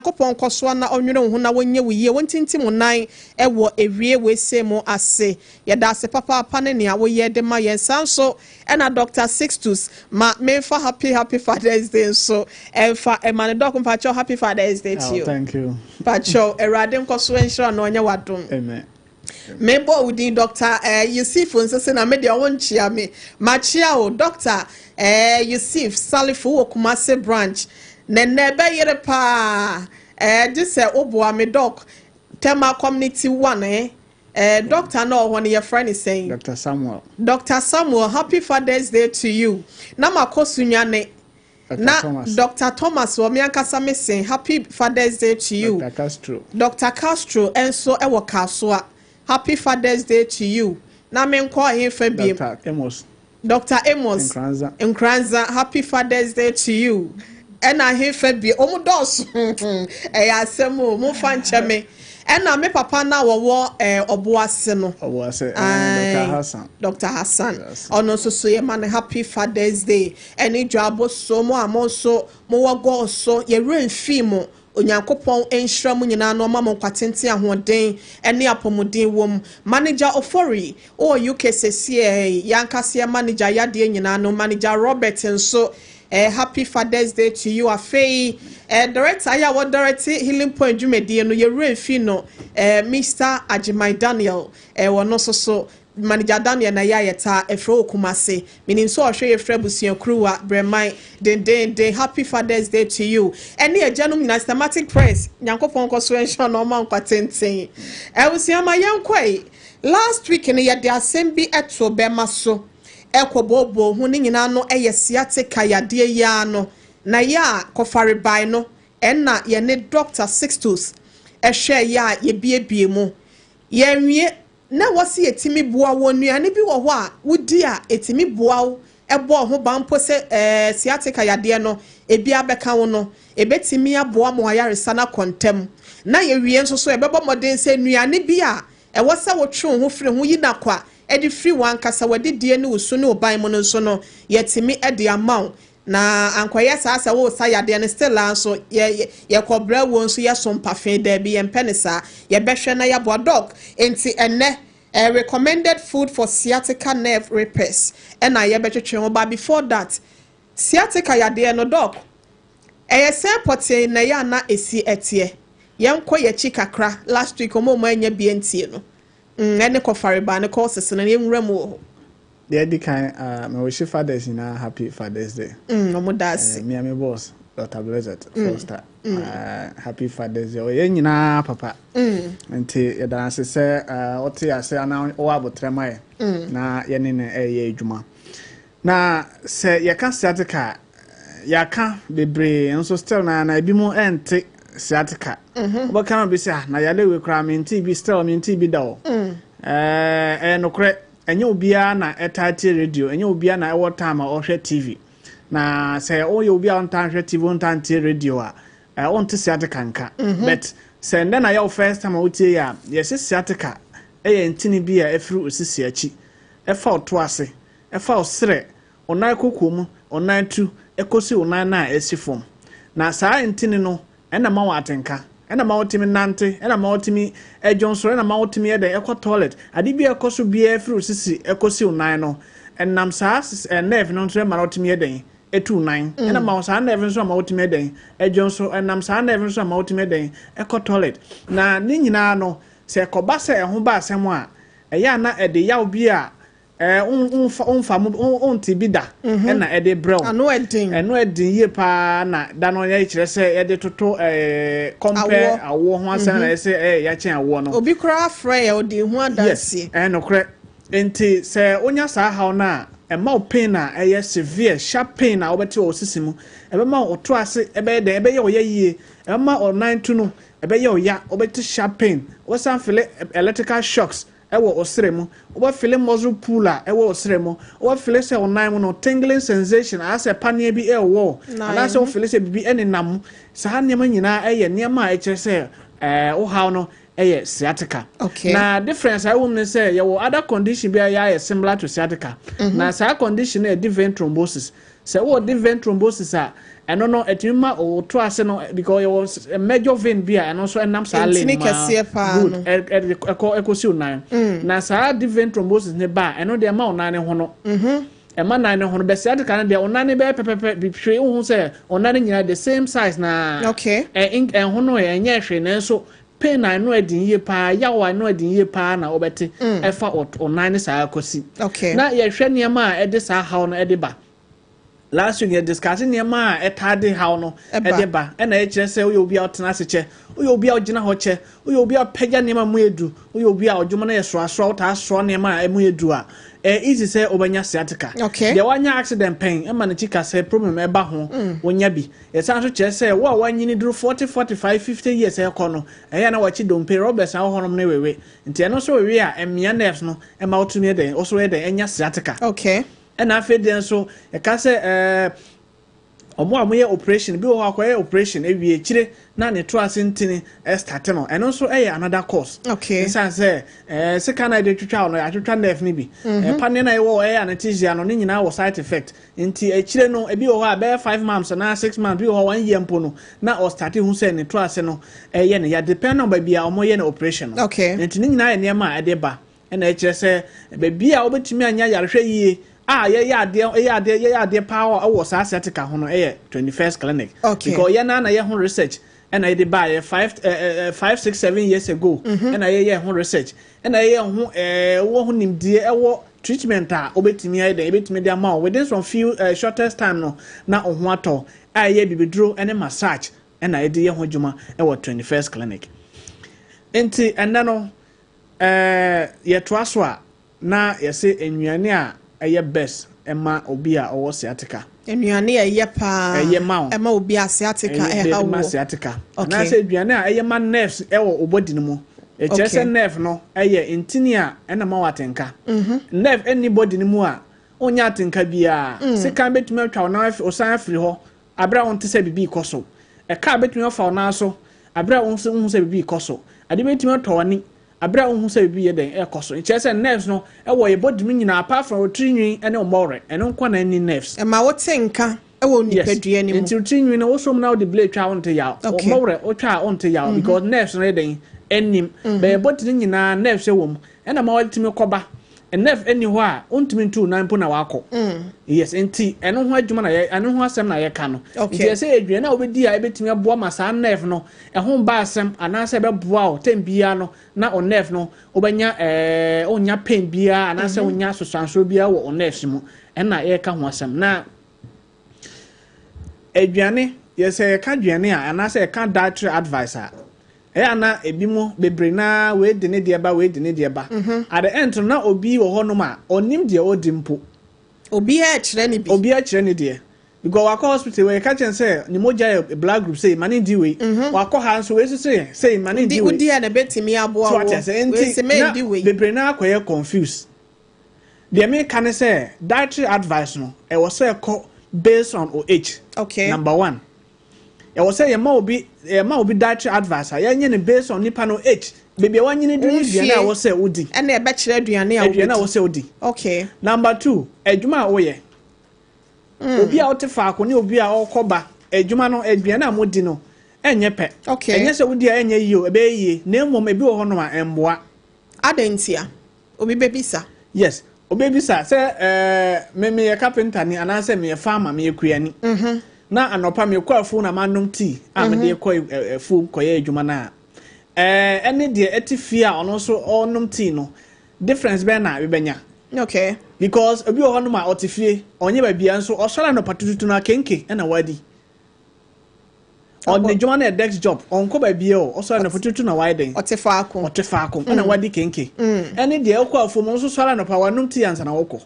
Nyankopɔn nkɔsoa na ɔnwene wo ho na wɔnyɛ wo yie, wɔntintim wo nan wɔ ewie weesei mu ase. Yɛda ase papaapa ne nea woyɛ de ma yɛn. Saa nso ɛna Dr. Sixtus, ma memfa happy happy Father's Day nso ɛmfa ɛma no. Doc, mpakyɛw, happy Father's Day to Oh, you. thank you. Mpakyɛw, Awurade nkɔso nhyira na ɔnyɛ w'adom. Amen. Mebɔ wo din, Dr. Yusuf nso sɛ na medeɛ ɔwo nkyia me, makyia o. Dr. Yusuf Salifo wɔ Kumase branch na nnɛ ɛbɛyere paa gye sɛ woboa me. Doc, Tema Community 1, doctor na ɔwɔ no, yɛfrɛ ne sɛn? Dr. Samuel. Dr. Samuel, happy Father's Day to you. Na makɔ Sunyane Dr. na Thomas. Dr. Thomas wɔ me ankasa me sen, happy Father's Day to you. Dr. Castro. Dr. Castro nso wɔ Kasoa, happy Father's Day to you. Na menkɔ ahemfa biem? Dr. Amos. Dr. Amos. Nkranza. Nkranza, happy Father's Day to you. Ɛna ahemfa bie? Ɔmo dɔɔso, ɛyɛ asɛm o, momfa nkyɛ me. Ɛna me papa na wɔwɔ Ɔboase no. Ɔboase, Aye. Dr. Hassan. Dr. Hassan. Yes. Ɔno nso so yɛ ma no happy Father's Day. Ɛne dwabo so mo a mo nso mowɔ gɔɔ so, yɛwerɛ mfii mo. Onyankopɔn nhyira mu nyinaa na ɔma mo nkwatenten, ahoɔden ne apɔmuden wɔ mu. Manager Ofori wɔ UK sɛsie, yɛankaseɛ manager yadeɛ nyinaa no, Manager Robert nso, happy Father's Day to you. Afei director ayɛ a wɔdirect Healing Point dwumadie no, yɛwerɛ mfi no, Mr. Agyeman Daniel, wɔno nso so, Manager Daniel na yɛ ayɛta ɛfrɛ wɔ Kumase. Menim sɛ ɔhwɛ yɛfrɛ abusuakuruwa brɛman dendenden, happy Father's Day to you. Ɛne agyanom nyinaa, Systematic Press, Nyankopɔn nkɔ so ɛnhyɛ na ɔma nkwa tenten. Abusua, yɛnkɔe. Last week no, yɛde asɛm bi ɛto bɛma so ɛkɔ booboo ho ne nyinaa no, ɛyɛ sciatica yadeɛ yi ara no na yɛ a kɔfarebae no, ɛna yɛne Dr. Sixtus ɛhwɛ yɛ a yɛbiebie mu yɛnwie na wɔsi yɛtumi boa wɔ nnuane bi wɔ hɔ a wodi a ɛtumi boa wo, ɛbɔ ho ban mpo sɛ sciatica yadeɛ no ebi abɛka wo no, ebɛtumi aboa mo ayaresa no akɔ ntɛm. Na yɛwie nso so, yɛbɛbɔ mmɔden sɛ nnuane bi a ɛwɔ sɛ wotwe wo ho firi ho yi na kɔ a ɛde firi wɔn ankasa wɔde ne wo so ne wo ban mu no nso no, yɛtumi ɛde ama wo na ankɔyɛ saa sɛ wosa yadeɛ no still a nso yɛ yɛkɔbrɛ wo nso yɛso mpafe. Daabi, yɛmpɛ ne saa. Yɛbɛhwɛ na yɛaboa. Doc, nti ɛnɛ recommended food for sciatica nerve repairs ɛna yɛbɛtwetwe ho. But before that, sciatica yadeɛ no, Doc, ɛyɛ sɛn pɔtee na ɛyɛ ana esi ɛteɛ? Yɛnkɔ yɛkyi kakra. Last week ɔmo anya bie ntie no, ɛne kɔfareba ne kɔɔsese no, yɛnwura mu wɔ hɔ. Deɛ di kan, mewɔhye fathers nyinaa happy Father's Day. Ɔmo da ase. Me and my boss, Dr. Blessed Foster, happy Father's Day. Ɔyɛ nyinaa papa. Nti yɛda ase sɛ ɔte ase anaa ɔwɔ abotire ma yɛ na yɛne no ɛyɛ adwuma. Na sɛ yɛka sciatica, yɛaka bebree nso still na ebi mu ɛnte sciatica. Wobɛka no bi sɛ, "Ah, na yɛale wei koraa mente bi, still mente bi da o." Ɛyɛ nokorɛ, ɛnyɛ obiara na ɛtaa tie radio, ɛnyɛ obiara na ɛwɔ time a ɔhwɛ TV. Na sɛ woyɛ obi a ɔntaa nhwɛ TV, ɔntaa ntie radio a, wonte sciatica nka. But sɛ ndɛ na yɛ wo first time a wotie yɛ a, yɛsɛ sciatica ɛyɛ ntini bi a ɛfiri osisi akyi, ɛfa wo to ase, ɛfa wo serɛ, ɔnan koko mu, ɔnan tu ɛkɔsi ɔnan na a ɛsi fam. Na saa ntini no ɛna ma wɔ atenka, ɛna ma wotumi nante, ɛna ma wotumi ɛdwo nso, ɛna ma wotumi ɛdɛ ɛkɔ toilet. Ade bi a ɛkɔ so biara firi osisi ɛkɔsi ɔnan no, ɛnam saa nerve no nso ɛma na wotumi ɛdɛn ɛtu nan. Ɛna ma saa nerve nso ama wotumi ɛdɛn ɛdwo nso, ɛnam saa nerve nso ama wotumi ɛdɛn ɛkɔ toilet. Na ne nyinaa no, sɛ ɛkɔba sɛ ɛho ba asɛm a, ɛyɛ a na ɛde yaw bi a ɛɛ nfa mu nte bi da ɛna ɛde brɛ wo. Ano ɛden. Ɛno ɛden yie paa. Na da no yɛ kyerɛ sɛ yɛde toto compare awoɔ ho asɛm na yɛsɛ yɛakyɛn awoɔ no. Obi koraa frɛ yɛ ɔde ho adanseɛ. Yes, ɛyɛ nokorɛ. Nti sɛ wonya saa haw no a, ɛma wo pain a ɛyɛ severe, sharp pain a wobɛte wɔ wo sisi mu. Ɛbɛma wo to ase ɛbɛyɛ dɛn, ɛbɛyɛ ɔyɛ yie. Ɛbɛma ɔnan tu no ɛbɛyɛ ɔya, wobɛte sharp pain, wobɛsan feel electrical shocks ɛwɔ ɔsrɛ mu, wobɛfeel muscle pull a ɛwɔ ɔsrɛ mu, wobɛfeel sɛ ɔnan mu no tingling sensation, anaasɛ paneɛ bi ɛwɔ, anaasɛ wofeel sɛ biribi ɛnenam mu. Saa nneɛma nyinaa ɛyɛ nneɛma a ɛkyerɛ sɛ wohaw no ɛyɛ sciatica. Na difference a ɛwɔ mu ne sɛ yɛwɔ other condition bi a yɛayɛ similar to sciatica. Na saa condition no yɛ deep vein thrombosis. Sɛ wowɔ deep vein thrombosis a, ɛno no ɛtumi ma wo to ase no, because yɛwɔ major vein bi a ɛno nso ɛnam saa lane Ntini mu ara. kɛseɛ paa Good. no. Ɛkɔ ɛkɔsi wo nan. Na saa deep vein thrombosis ne ba a, ɛno deɛ ɛma wo nan ne ho no. Ɛma nan ne ho no. But sciatica no deɛ, wo nan ne bɛyɛ pɛpɛpɛ, bi hwee wohu sɛ wo nan no nyinaa the same size na. Ɛho no ɛnyɛ hwee, nanso pain a ɛno ɛden yie paa, yaw a ɛno ɛden yie paa na wobɛte ɛfa wo nan ne saa kɔsi. Na yɛhwɛ nneɛma a ɛde saa haw no ɛde ba. Last week yɛ discuss nneɛma a ɛtaa de haw no Ɛba. ɛde ba, ɛna ɛkyerɛ sɛ woyɛ obi a ɔtena ase kyɛ, woyɛ obi a ɔgyina hɔ kyɛ, woyɛ obi a ɔpɛgya nneɛma mu edu, woyɛ obi a ɔdwuma no yɛ soasoa, wotaa soa nneɛma a ɛmu edu a, ɛyɛ easy sɛ wobɛnya sciatica. Deɛ wanya accident pɛn ɛma ne kyi kasɛ problem ɛba ho, wonya bi. Yɛsan so kyerɛ sɛ wo a wanyini duru 40, 45, 50 years ɛkɔ no, ɛyɛ na wakyi dompe rubbers a ɛwɔ hɔnom ne wewe, nti ɛno nso wewe a, ɛmia nerves no ɛma wotumi yɛ dɛn, wo so yɛ dɛn, ɛnya sciatica. Ɛna afei deɛ nso yɛka sɛ ɔmo a wɔyɛ operation bi wɔ hɔ, akɔyɛ operation ewie akyire na ne to ase ntini ɛstart no, ɛno nso ɛyɛ another cause. Nsan sɛ sika na yɛde twitwa no, yɛatwitwa nerve no bi, paneɛ na ɛwɔ ɛyɛ anesthesia no ne nyinaa wɔ side effect, nti akyire no ebi wɔ hɔ a bɛyɛ 5 months anaa 6 months, bi wɔ hɔ 1 year mpo no na ɔstart hu sɛ ne to ase no ɛyɛ ne ya, depend on baabi a wɔyɛ no operation no. Nti ne nyinaa yɛ nneɛma a ɛde ba. Ɛna ɛkyerɛ sɛ baabi a wobɛtumi anya yarehwɛ yie a yɛyɛ adeɛ, yɛyɛ adeɛ, yɛyɛ adeɛ paa wɔ saa sciatica ho no ɛyɛ 21st Clinic. Because yɛn na yɛ ho research ɛna yɛde baa yɛ 5 ɛɛ 5, 6, 7 years ago, ɛna yɛyɛ ho research, ɛna yɛyɛ ho wɔ ho nimdeɛ ɛwɔ treatment a wobɛtumi ayɛ dɛ yɛbɛtumi de ama wo within some few shortest time no na wo ho atɔ, a ɛyɛ bibiduro ɛne massage ɛna yɛde yɛ ho adwuma ɛwɔ 21st Clinic. Nti ɛnɛ no yɛtoa so a, na yɛsɛ nnuane a ɛyɛ best ɛma obi a ɔwɔ sciatica. Nnuane a ɛyɛ paa. Ɛyɛ ma wo. Ɛma obi a sciatica ɛyɛ ɛha ma wo. Sciatica anaasɛ aduane a ɛyɛ ma nerves ɛwɔ wo body no mu. Ɛkyerɛ sɛ nerve no ɛyɛ ntini a ɛna ma wo atenka. Nerve ɛnni body no mu a, wonyɛ atenka biara. Sekan bɛtumi atwa wo nan wo san afiri hɔ abere a wonte sɛ biribi kɔ so. Ɛka bɛtumi afa wo nan so abere a wonhu sɛ biribi kɔ so. Ade bɛtumi atɔ w'ani abere a wohu sɛ biribi yɛ dɛn ɛkɔ so. Nkyerɛ sɛ nerves no ɛwɔ yɛ body mu nyinaa, apart from tiri nwi ne ɔmmɔwerɛ, ɛno nko na ɛni nerves. Ɛma wote nka ɛwɔ nipadua no mu. Nti tiri nwi no wosom na wode blade twa a, wonte yaw. Ɔmmɔwerɛ wotwa a, wonte yaw, because nerves no yɛ dɛn ɛnim. Bɛyɛ body no nyinaa nerves ɛwɔ mu ɛna ma wɔtumi kɔba. Nerve ɛni hɔ a, wontumi ntu nan mpo na wakɔ. Yes, nti ɛno ho adwuma na yɛ, ɛno ho asɛm na yɛka no. Nti ɛsɛ aduane a wobɛdi a ɛbɛtumi aboa ma saa nerve no ɛho ba asɛm anaasɛ ɛbɛboa wo tɛm biara no na o nerve no wobɛnya wonya pain biara anaasɛ wonya sosansoɔ biara wɔ o nerves mu, ɛna yɛka ho asɛm. Na aduane yɛsɛ yɛka aduane a anaasɛ yɛka dietary advice a, ɛyɛ ana ebi mu bebree naa wei de ne deɛ ba, wei de ne deɛ ba. At the end no na obi wɔ hɔnom a ɔnim deɛ ɔdi mpo. Obiara kyerɛ ne bi. Obiara kyerɛ ne deɛ, because wakɔ hospital wei ka kyerɛ sɛ ne mogya yɛ blood group sei, ma ne di wei. Wakɔ ha nso, wei nso sei ma ne di wei. Wodi a na ebetumi aboa so wo. Ate ase? Wei Nti sɛ na mendi wei. Bebree naa akɔyɛ confused. Deɛ meka ne sɛ dietary advice no ɛwɔ sɛ ɛkɔ based on o age. Number one, ɛwɔ sɛ yɛma obi dietary advice a, yɛnyɛ no based on nipa no age, beebi a wanyini duru ne aduane a ɛwɔ sɛ wodi. Ɛna ɛbɛkyerɛ aduane a aduane a ɛwɔ wobɛdi. Sɛ wodi. Number two, adwuma a woyɛ. Obi a wote faako ne obi a ɔrekɔ ba adwuma no, aduane a modi no ɛnyɛ pɛ. Ɛnyɛ sɛ wodi a ɛnyɛ yie o, ɛbɛyɛ yie, na mmom ebi wɔ hɔnom a ɛmboa. Adɛn ntia? Obi bɛbisa. Yes, obɛbisa sɛ me meyɛ carpenter ni anaasɛ meyɛ farmer, meyɛ kuani, na anɔpa mekɔ afuo na manom tea a mede kɔ afuo kɔyɛ adwuma no a, ɛne deɛ ɛte fie a ɔno nso ɔnom tea no, difference bɛn na bɛbɛnya? Because obi wɔ hɔnom a ɔte fie, ɔnyɛ baabia, nso ɔsɔre anɔpa tututu no akenke ɛna wadi. Ɔde adwuma no yɛ desk job, ɔnkɔ baabia o, ɔsɔre anɔpa tututu na wayɛ den. Ɔte faako. Ɔte faako ɛna wadi kenke. Ɛne deɛ ɔkɔ afuom nso sɔre anɔpa wanom tea ansa na wɔkɔ.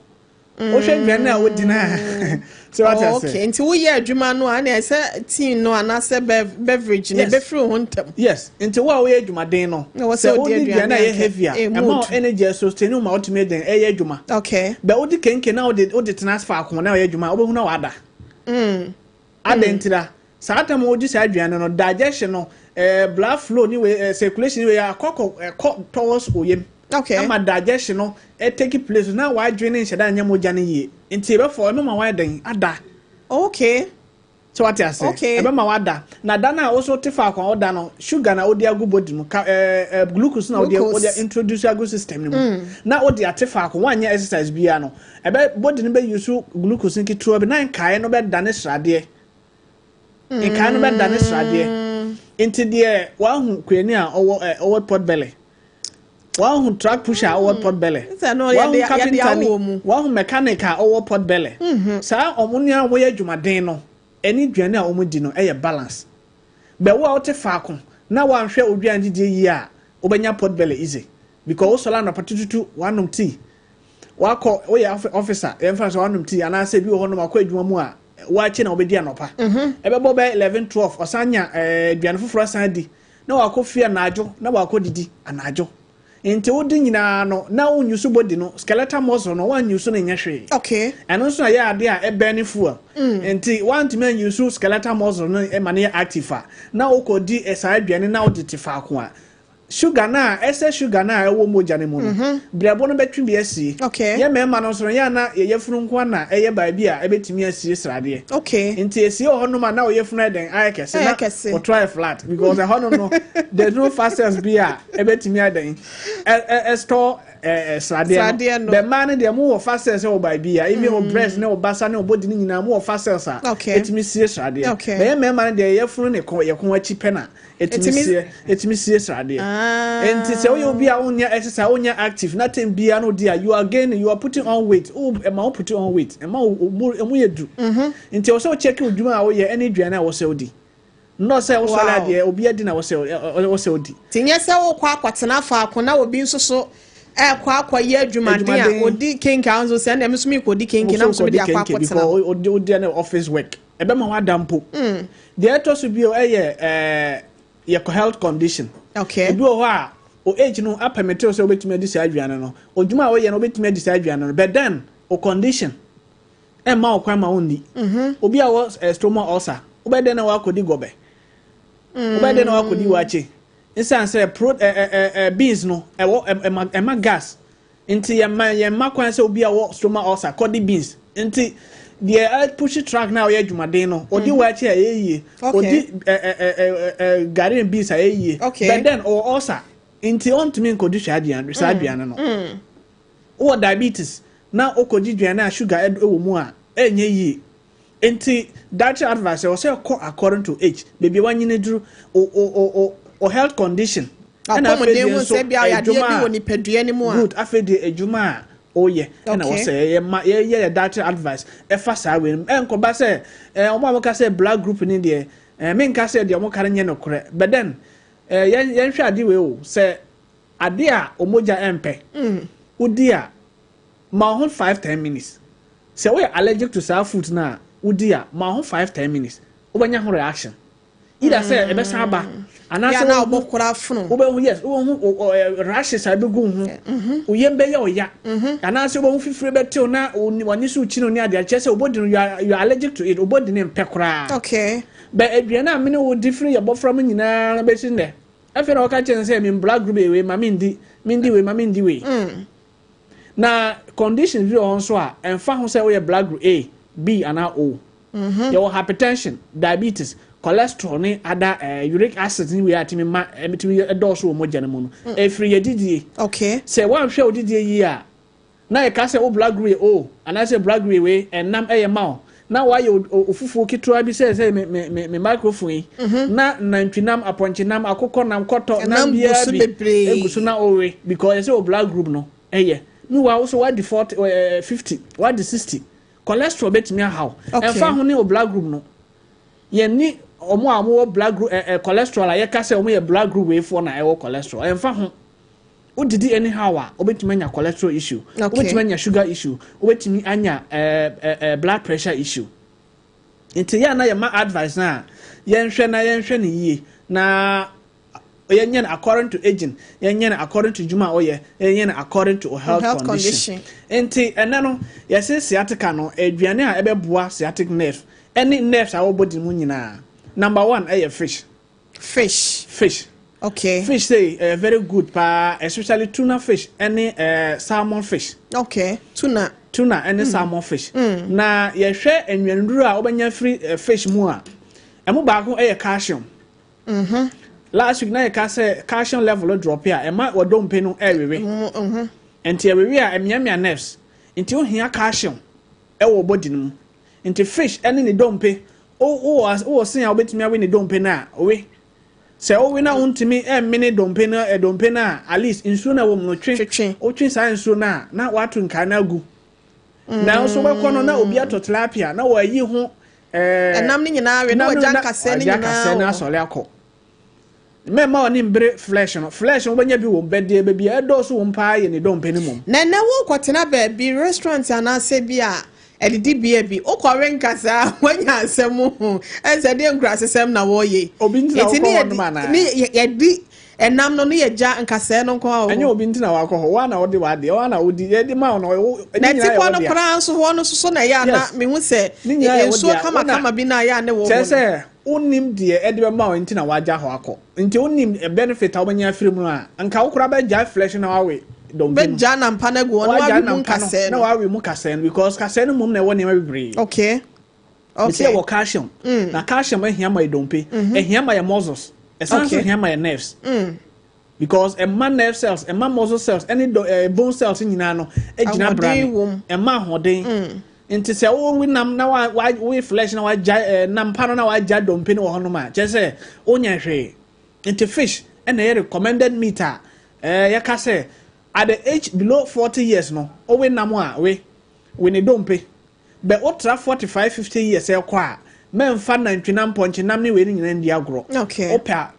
Wohwɛ aduane a wodi no a, sɛ wate ase? Okay, nti woyɛ adwuma no a, ɛna ɛsɛ tea no anaasɛ beverage no ebɛfiri wo ho ntɛm. Yes, nti wo a woyɛ adwumaden no, Na wɔ sɛ sɛ wodi wodi aduane a ɛyɛ anka heavy a, ɛmu ɛma wo odu. energy sustain wo ma wotumi den ɛyɛ adwuma. Bɛ wodi kenke na wode tena ase faako na ɔyɛ adwuma a, wobɛhu na wada. Adɛn ntira? Saa tam a wodi saa aduane no, digestion no, blood flow ne wei, circulation ne wei akɔ ɛkɔ towards oyam. Ama digestion no take place na wadwene ne nhyɛ da nyɛ mogya no yie. Nti ɛbɛfɔ ɛno ma wayɛ den ada. Sɛ wate ase? Okay. Ɛbɛma wada. Na da no a woso te faako a woda no, sugar na wode agu body mu, ka ɛɛ ɛɛ glucose na wode Glucose. wode introduce agu system no mu. Na wode ate faako, woanyɛ exercise biara no, ɛbɛ body no bɛ use glucose nketewa bi na nkaeɛ no bɛdane sradeɛ. Nkaeɛ no bɛdane sradeɛ. Nti deɛ wahu kuani a ɔwɔ pot belly. Wahu truck pusher a ɔwɔ pot belly. Sɛ no, Wahu yɛde carpenter ni, awoɔ mu. wahu mechanic a ɔwɔ pot belly. Saa ɔmo nea ɔmo yɛ adwumaden no, ɛne aduane a ɔmo di no ɛyɛ balance. Bɛwo a wote faako na wanhwɛ oduane didie yie a, wobɛnya pot belly easy. Because wosɔre anɔpa tututu, wanom tea. Wakɔ woyɛ officer, yɛmfa sɛ wanom tea anaasɛ bi wɔ hɔnom akɔ adwuma mu a wakye na wobɛdi anɔpa. Ɛbɛbɔ bɛyɛ 11, 12, ɔsan nya aduane foforɔ asan di na wakɔ fie anadwo na wakɔ didi anadwo. Nti wodi nyinaa no na wonyi body no skeletal muscle no, wanyi so no nyɛ hwee. Ɛno nso na yɛ adeɛ a ɛbɛn ne fuel. Nti wantumi anyi so skeletal muscle no ma no yɛ active a, na wokɔdi saa aduane na wode te faako a, sugar na ɛsɛ sugar na ɛwɔ mogya no mu no, brɛbo no bɛtwe bi asie. Yɛ mmarima no nso no, yɛ ana yɛyɛ funu nko na ɛyɛ baabi a ɛbɛtumi asie sradeɛ. Nti esie wɔ hɔnom a, na ɔyɛ funu ayɛ dɛn? Ayɛ kɛse. Ayɛ na kɛse. Wɔto ayɛ flat because ɛhɔnom no there is no fat cells bi a ɛbɛtumi ayɛ dɛn ɛ ɛ ɛ store sradeɛ. Sradeɛ no no. Bɛ mmaa no deɛ, mo wɔ fat cells wɔ baabi a, even wɔ breast ne wɔ basa ne wɔ body ne nyinaa, mo wɔ fat cells a ɛtumi sie sradeɛ. Bɛyɛ mmarima no deɛ, yɛ funu ne kɔn, yɛ kɔn akyi pɛ na ɛtumi sie sradeɛ. Nti sɛ woyɛ obi a wonyɛ exercise, wonyɛ active na time biara no di a, you are gaining, you are putting on weight. Wo ɛma wo putting on weight, ɛma wo mu yɛ duru. Nti ɛwɔ sɛ wo check wo dwuma a woyɛ ɛne aduane a wɔsɛ wodi nnɔ sɛ wosɔre adeɛ obi adi na wɔsɛ wodi. Nti nyɛ sɛ wokɔ akɔtena faako na obi nso so ɛkɔ akɔyɛ adwumaden a, Adwumaden. odi kenke a, nso sɛ ɛnna ɛmi nso mi kɔ di kenke na nso mi de akɔ akɔtena. Because odi ɛne office work ɛbɛma wada mpo. Deɛ ɛtɔ so bio ɛyɛ yɛ health condition. Ebi wɔ hɔ a o age no apɛmɛte sɛ wobɛtumi adi saa aduane no, odwuma a woyɛ no wobɛtumi adi saa aduane no, but then o condition ɛmma wo kwan ma wonni. Obi a wɔ stomach ulcer, wobɛdɛn na wakɔdi gɔbɛ? Wobɛdɛn na wakɔdi wakye? Nsan sɛ pro ɛ ɛ ɛ beans no ɛwɔ ɛma gas, nti yɛmma kwan sɛ obi a wɔ stomach ulcer kɔdi beans. Nti deɛ ɛpush truck na ɔyɛ adwumaden no, ɔdi wakye a ɛyɛ yie, ɔdi ɛ ɛ ɛ ɛ gari and beans a ɛyɛ yie, but then ɔwɔ ulcer nti ɔntumi nkɔdi saa aduane no. Wowɔ diabetes na wokɔgye aduane a sugar ɛwɔ mu a, ɛnyɛ yie. Nti dietary advice ɛwɔ sɛ ɛkɔ according to age, baabi a wanyini duru, o health condition, ɛna afei deɛ nso adwuma a wɔ nipadua no mu a. Good. Afei deɛ adwuma a ɔyɛ ɛna wɔ sɛ yɛyɛ ma yɛyɛ yɛ dietary advice ɛfa saa wei no. Ɛnkɔba sɛ ɔmo a wɔka sɛ blood group ni deɛ, menka sɛ deɛ ɔmo ka no nyɛ nokorɛ, but then yɛnhwɛ ade wei o, sɛ ade a ɔmogya ɛmpɛ wodi a, ma wo ho 5, 10 minutes. Sɛ woyɛ allergic to saa food na wodi a, ma wo ho 5, 10 minutes, wobɛnya ho reaction, either sɛ ɛbɛsan aba anaasɛ na wobɔkora fono. Wobɛhu, yes, wobɛhu rashes a ɛbɛgu wo ho, wo yam bɛyɛ wo ya, anaasɛ wobɛhu fifire bɛtew na w'ani so kyi no ne adeɛ kyerɛ sɛ wobɔdi no you are allergic to it, wobɔdi ne mpɛ koraa. Bɛ aduane a mene wo di firi yɛ bɔfra mu nyinaa bɛsi nnɛ, afei na wɔka kyerɛ sɛ me blood group wei ma mendi, mendi wei ma mendi wei. Na conditions bi wɔ hɔ nso a ɛmfa ho sɛ woyɛ blood group A, B anaa O. Yɛwɔ hypertension, diabetes, cholesterol ne ada uric acid ne wei a tumi ma ɛtumi ɛdɔɔso wɔ mogya no mu no, ɛfiri yɛ didie. Sɛ woanhwɛ wo didie yie a, na yɛka sɛ wo blood group yɛ O anaasɛ blood group wei, ɛnam ɛyɛ ma wo na wayɛ ofufuo ketewa bi sɛ me microphone yi na nantwinam, apɔnkyenam, akokɔnam, kɔtɔ nam biara bi egu so na owe because yɛsɛ o blood group no ɛyɛ. Meanwhile, wo so wadi 40, 50, wadi 60, cholesterol bɛtumi ahaw. Ɛnfa ho ne o blood group no. Yɛn ɔmo a ɔmo wɔ blood group cholesterol a yɛka sɛ ɔmo yɛ blood group weifoɔ na ɛwɔ cholesterol, ɛnfa ho. Wodidi anyhow a, wobɛtumi anya cholesterol issue, wobɛtumi anya sugar issue, wobɛtumi anya blood pressure issue. Nti yɛn na yɛma advice na yɛnhwɛ na yɛnhwɛ ne yie na yɛnyɛ no according to aging, yɛnyɛ no according to dwuma a ɔyɛ, yɛnyɛ no according to health, health condition. Nti ɛnɛ no yɛsɛ sciatica no, aduane a ɛbɛboa sciatic nerve ɛne nerves a wɔbɔ di mu nyinaa, number one ɛyɛ fish. Fish. Fish. Fish say very good paa, especially tuna fish ɛne salmon fish. Okay, tuna. Tuna ne salmon fish. Na yɛhwɛ nnuanuduro a wobɛnya firi fish mu a, ɛmu baako yɛ calcium. Last week na yɛka sɛ calcium level drop a, ɛma wɔdompe no ɛrewewe. Nti ɛwewe a, ɛmiamia nerves. Nti wohia calcium ɛwɔ body no mu. Nti fish ɛne ne dompe, wowɔ sen a wobɛtumi awe ne dompe no a, we. Sɛ wowe na wontumi ɛmmene dompe no, dompe no a, at least nsuo no a ɛwɔ mu no twe. Twetwe. Wotwe saa nsuo no a, na wato nkae no agu. Na nso wobɛkɔ no na obi atɔ tilapia na wɔayi ho ɛnam no nyinaa we na nam no wagya na nkasɛɛ no wagya nkasɛɛ no nyinaa wɔ hɔ. Asɔre akɔ. Mɛma ɔne mbere flesh no. Flesh no, wobɛnya bi wɔ mu, bɛdeɛ baabi a ɛdɔɔso wɔ mu paa yɛ ne dompe no mom. Na ɛnɛ wokɔtena baabi, restaurant anaasɛ bi a ɛdidibea bi, wokɔwe nkasa a, woanya asɛm ho ɛnsɛ deɛ nkurasesɛm na wɔyɛ. Obi nti na Nti wokɔ ne hɔ nom anaa? Ne yɛdi ɛnam no ne yɛgya nkasɛɛ no nko a wɔ Ɛnyɛ hɔ. Obi nti na wakɔ hɔ, woa na wode w'adeɛ, woa na wodi, yɛde ma wo no Na ne nyinaa yɛ ɛtikɔ wo no dea. koraa nso hɔ no soso na ɛyɛ a na mehu sɛ Ne nyinaa yɛ wo nsuo dea. Wo na kamakama bi na ɛyɛ a ne wɔ kyerɛ hɔ no. Sɛ wonim deɛ ɛde bɛma wo nti na wagya hɔ akɔ. Nti wonim benefit a wobɛnya afiri mu no a, nka wo koraa bɛgyae flesh na wawe dompe no. Bɛgya nampa no agu hɔ na Wagya wawe mu nampa no nkasɛɛ na no. Wawe mu kasɛɛ no, because kasɛɛ no mmom na ɛwɔ nneɛma bebree. Mesi ɛwɔ calcium, na calcium ahia ma yɛ dompe, ɛhia ma yɛ muscles, ɛsan so hia ma yɛ nerves, because ɛma nerve cells, ɛma muscle cells, ɛne do bone cells nyinaa no gyina Ahoɔden brane. wɔ mu. Ɛma ahoɔden. Nti sɛ wowe nam na wa wa wowe flesh na wagya nam pa no na wagya dompe no wɔ hɔnom a, kyerɛ sɛ wonyɛ hwee. Nti fish ɛna ɛyɛ recommended meat a yɛka sɛ at the age below 40 years no, wowe nam a, we ne dompe. Bɛ wotra 45, 50 years ɛkɔ a, mɛmfa nantwinam, pɔnkyenam ne wei no nyinaa ndi agorɔ. Wopɛ a,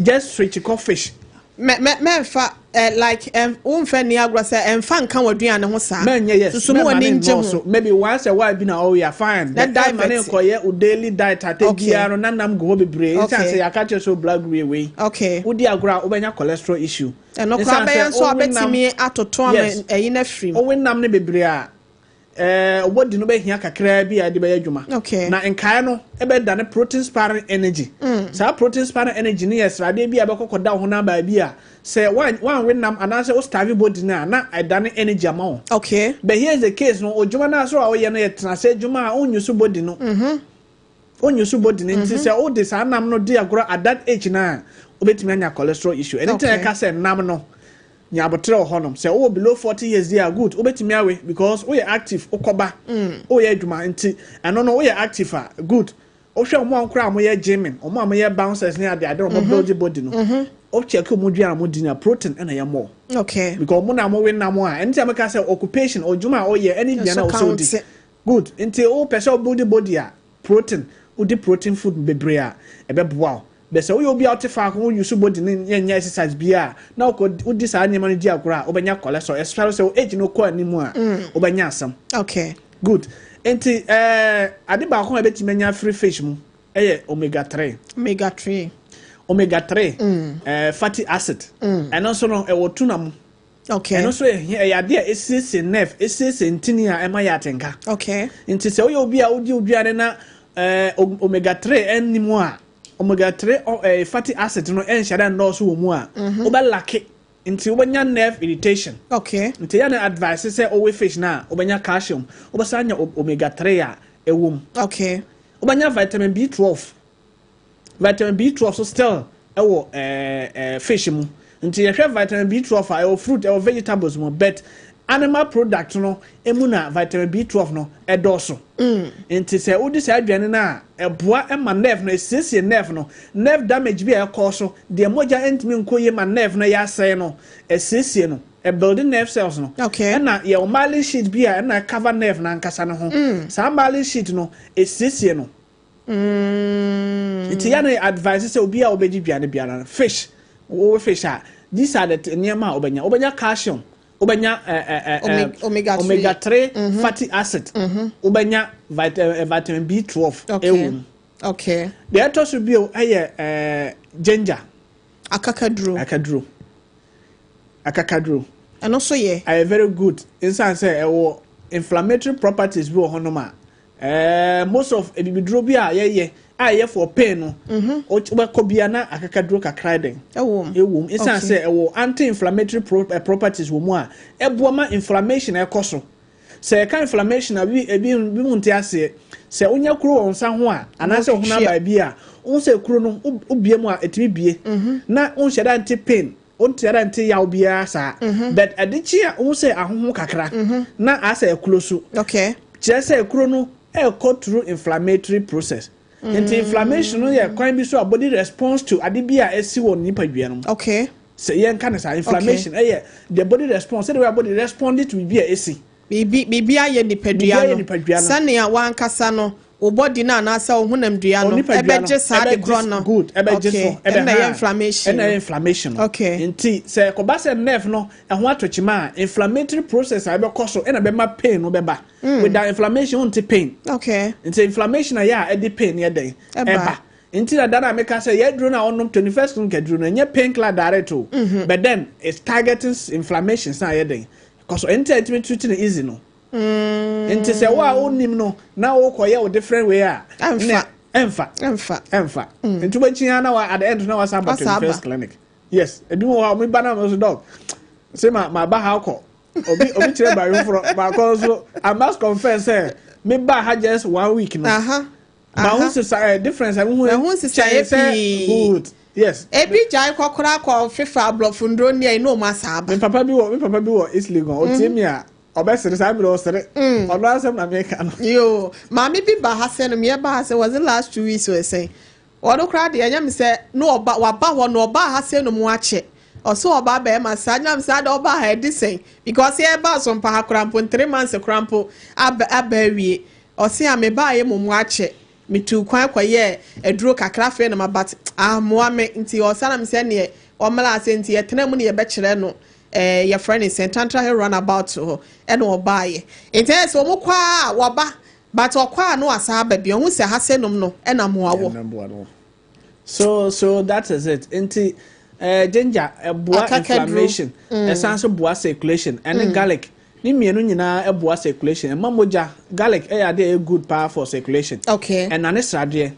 just switch kɔ fish. Mɛ mɛ mɛmfa like womfa ni agorɔ sɛ ɛmfa nka w'aduane ho saa. Mɛnyɛ, yes. Susu mu mɛma w'ani ne ngye ho. nnɔɔso. Maybe once a while bi na ɔyɛ fine. Na But ɛmfa ne divert. nkɔyɛ wo daily diet ate biara no na nam gu hɔ bebree. Nsiane sɛ yɛaka kyerɛ sɛ blood grey wei, wodi agorɔ a, wobɛnya cholesterol issue. Ɛno koraa Ɛsiane bɛyɛ sɛ nso a wowe nam- bɛtumi atoto ama ɛyi no afiri mu. Wowe nam no bebree a, body no bɛhia kakraa bi a ɛde bɛyɛ adwuma. Na nkae no ɛbɛda protein sparing energy. Saa protein sparing energy no yɛ sradeɛ bi a ɛbɛkɔ kɔda wo honam baabi a sɛ wanwe nam anaasɛ wo starve body no a, na ɛdane energy ama wo. But here is the case no, odwuma no aso a woyɛ no yɛ tena sɛ adwuma a wonyi so body no, wonyi so body no. Nti sɛ wode saa nam no di agorɔ at that age no a, wobɛtumi anya cholesterol issue. Ɛno nti na yɛka sɛ nam no, nya abotrɛ wɔ hɔnom. Sɛ wowɔ below 40 years deɛ a, good, wobɛtumi awe because woyɛ active, wokɔba, woyɛ adwuma. Nti ɛno no woyɛ active a, good. Wohwɛ ɔmo a nkora a wɔyɛ gymming, ɔmo a wɔyɛ bouncers ne ade ade, ɔmo build body no, wokyɛke ɔmo dua a ɔmo di na protein ɛna yɛ more because ɔmo na ɔmo we nam a. Ɛno nti a meka sɛ occupation, odwuma a ɔyɛ ɛne aduane a Nso ɔsɛ odi. count. Good. Nti wopɛ sɛ wobuild body a, protein, wodi protein food bebree a, ɛbɛboa wo. Bɛ sɛ woyɛ obi a wote faako, wo use body ne yɛnyɛ exercise bi a, na wokɔ wodi saa nneɛma no di agorɔ a, wobɛnya cholesterol, especially sɛ wo age no kɔ anim a, wobɛnya asɛm. Good. Nti ade baako a ɛbɛtumi anya free fish mu ɛyɛ omega 3. Omega 3. Omega 3 fatty acid, ɛno nso no ɛwɔ tuna mu. Ɛno nso yɛ ɛyɛ adeɛ a esiesie nerve, esiesie ntini a ɛma yɛ atenka. Nti sɛ woyɛ obi a wodi oduane na omega 3 ɛnni mu a, omega 3 fatty acid no ɛnhyɛ dɛ nnɔɔso wɔ mu a, wobɛ lack, nti wobɛnya nerve irritation. Nti yɛ ne advice sɛ owe fish na wobɛnya calcium, wobɛsan anya omega 3 a ɛwɔ mu. Wobɛnya vitamin B12. Vitamin B12 so still ɛwɔ ɛɛ ɛɛ fish mu. Nti yɛhwɛ vitamin B12 a, ɛwɔ fruit, ɛwɔ vegetables mu, but animal product no emu na vitamin B12 no ɛdɔɔso. Nti sɛ wodi saa aduane no a, ɛboa ma nerve no, esiesie nerve no. Nerve damage bi a ɛkɔɔ so deɛ, mogya ntumi nkɔ yie ma nerve no yɛ asɛe no, esiesie no, ɛbuild nerve cells no. Ɛna yɛwɔ myelin sheet bi a ɛna cover nerve no ankasa no ho. Saa myelin sheet no esiesie no. Nti yɛ no advice sɛ obi a wobɛgye duane biara no, fish, wo fish a, these are the nneɛma a wobɛnya calcium, wobɛnya Omega 3. Omega 3 fatty acid, wobɛnya vitamin B12 ɛwɔ mu. Deɛ ɛtɔ so bio ɛyɛ ginger. Akakaduro. Akakaduro, akakaduro. Ɛno nso yɛ. Ɛyɛ very good nsan sɛ ɛwɔ inflammatory properties bi wɔ hɔnom a most of ebibiduro bi a yɛyɛ a ɛyɛ for pain no, wobɛkɔ bia na akakaduro kakra den ɛwɔ mu. Ɛwɔ mu nsan sɛ ɛwɔ anti-inflammatory properties wɔ mu a ɛboa ma inflammation ɛkɔ so. Sɛ yɛka inflammation a, bi ebi bi mu nte aseɛ. Sɛ wonya kuro wɔ nsa ho a, anaasɛ wo honam baabi a, wohu sɛ kuro no wobie mu a, ɛtumi bie. Na wonhyɛ da nte pain, wonte da nte yaw biara saa. But ɛde kye a, wohu sɛ ahoho kakra na asɛ ɛkuro so. Kyerɛ sɛ kuro no ɛrekɔ through inflammatory process. Nti inflammation no yɛ kwan bi so a body response to ade bi a ɛsi wɔ nipadua no mu. Sɛ yɛnka ne saa, inflammation ɛyɛ the body response, sɛdeɛ wɔyɛ body respond to biribi a ɛsi. Biribi ayɛ nipadua no. Sɛnea wankasa no, wo body no anaasɛ wo honam dua no ɛbɛgye saa de korɔ no. Good, ɛbɛgye so. Ɛna ɛyɛ inflammation. Ɛna ɛyɛ inflammation no. Nti sɛ ɛkɔba sɛ nerve no ɛho atɔ kyima a, inflammatory process a ɛbɛkɔ so ɛna ɛbɛma pain no bɛba. Without inflammation, wonte pain. Nti inflammation a yɛ a ɛde pain yɛ dɛn? Ɛba. Nti na dada meka sɛ yɛ aduro no a ɔnom 21st clinic aduro no, ɛnyɛ pain killer direct o. But then it's targeting inflammation san yɛ dɛn? Kɔ so. Nti a ɛtumi treat no easy no. Nti sɛ wo a wonim no na wokɔyɛ wo different way a, ɛmfa. Ɛmfa. Ɛmfa. Ɛmfa. Nti wobɛkyia na at the end na wasa aba 21st clinic. Yes, ebi mu wɔ hɔ a ɔmo ba na ɔmo so, "Doc, sɛ ma ba ha kɔ." Obi kyerɛ baabi foforɔ baako nso, I must confess sɛ me ba ha just one week no, ma ho sisa difference a ho. Ɛho nsesaeɛ pii. Good, yes. Ebi gyae kɔkora kɔ fefa aborɔfo nduro ne ɛyi na ɔmo asa aba. Me papa bi wɔ East Legon, otie mi a ɔbɛsere saa mi na ɔsere ɔno asɛm na meka no. Yo, maame bi ba ha sɛ no meɛ ba ha sɛ, was it last 2 weeks or sɛn? Ɔno koraa deɛ, ɛnyɛ mi sɛ na ɔba waba hɔ na ɔba ha sɛ no mu akyɛ. Ɔsɛ ɔba bɛrima saa nyam saa de ɔba ha ɛdi sɛn, because yɛ ba so mpa ha koraa mpo 3 months koraa mpo aba awie. Ɔsɛ a me ba yɛ mu akyɛ, metu kwan kɔyɛ aduro kakra, afei na ma but amoa me. Nti ɔsa na me sɛ neɛ ɔmmra ase. Nti yɛtena mu ne yɛbɛkyerɛ no yɛfrɛ ne sɛ Tantra Hill roundabout hɔ ɛna ɔbaayɛ. Nti ɛyɛ sɛ ɔmo kɔ a wɔba, but ɔkɔ a no asa aba bi ɔho sɛ ha sɛ nom no ɛna mmoa wɔ. So that is it. Nti ginger ɛboa inflammation, ɛsan so boa circulation, ɛne garlic ne mmienu nyinaa ɛboa circulation, ɛma mogya. Garlic ɛyɛ adeɛ ɛyɛ good paa for circulation. Ɛna ne sradeɛ.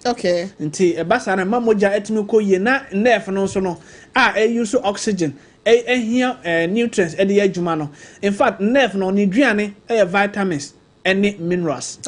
Nti ɛba saa na ɛma mogya ɛtumi kɔ yie, na nerve no nso no a ɛyi so oxygen, ɛhia nutrients ɛde yɛ adwuma no. In fact, nerve no ne duane ɛyɛ vitamins ɛne minerals.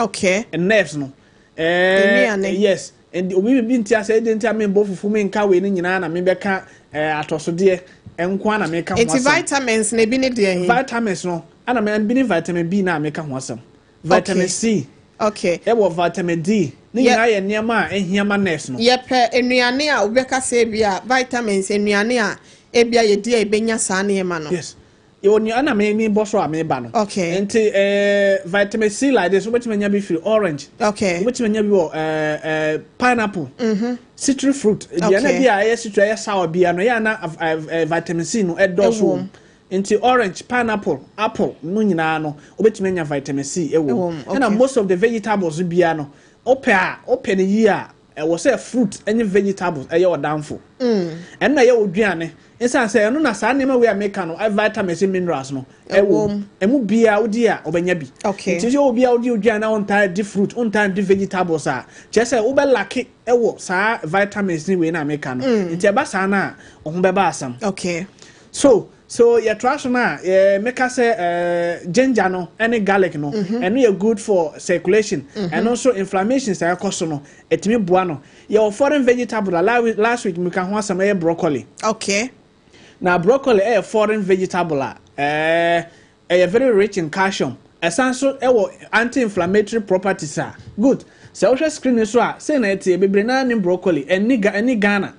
Nerves no. Yes, nti obi bi nti asɛ ɛdi nti a mi bɔ fufu mi nka wei ne nyinaa na mi bɛka atɔsodeɛ nko na mi ka ho asɛm. Nti vitamins na ebi ne deɛ hin? Vitamins no ɛna mi bi ne vitamin B na mi ka ho asɛm, vitamin C. Ɛwɔ vitamin D ne nyinaa yɛ nneɛma a ɛhia ma nerves no. Yɛpɛ nnuane a wobɛka sɛ ebi a vitamins, nnuane a ebi a yɛdi a ebenya saa nneɛma no. Yes, yɛwɔ nua ɛna mi bɔ so a mi ba no. Nti vitamin C like this, wobɛtumi anya bi firi orange. Wobɛtumi anya bi wɔ ɛɛ ɛɛ pineapple. Citrus fruit. Aduane bi a ɛyɛ citrus, ɛyɛ sour bi a no ɛyɛ ana ɛɛ vitamin C no ɛdɔɔso wɔ mu. Nti orange, pineapple, apple no nyinaa no wobɛtumi anya vitamin C ɛwɔ mu. Ɛna most of the vegetables bia no, wopɛ a wopɛ no yie a, ɛwɔ sɛ fruit ɛne vegetables ɛyɛ ɔdanfo. Ɛno na ɛyɛ oduane nsan sɛ ɛno na saa nneɛma wei a meka no, vitamins ne minerals no ɛwɔ mu. Ɛmu biara wodi a ɔbɛnya bi. Nti sɛ obi a wodi oduane na wontaa di fruit, wontaa di vegetables a, kyerɛ sɛ wobɛ lack ɛwɔ saa vitamins ne wei na meka no. Nti ɛba saa no a, ɔho bɛba asɛm. So yɛtoa so no a, yɛ meka sɛ ginger no ɛne garlic no, ɛno yɛ good for circulation. Ɛno nso inflammation sɛ ɛkɔ so no, ɛtumi boa no. Yɛwɔ foreign vegetable a last week meka ho asɛm, ɛyɛ broccoli. Na broccoli ɛyɛ foreign vegetable a ɛyɛ very rich in calcium, ɛsan so ɛwɔ anti-inflammatory properties a good. Sɛ wohwɛ screen so a, sei na ɛteɛ. Bebree naa ne broccoli ɛni ga ɛni Ghana,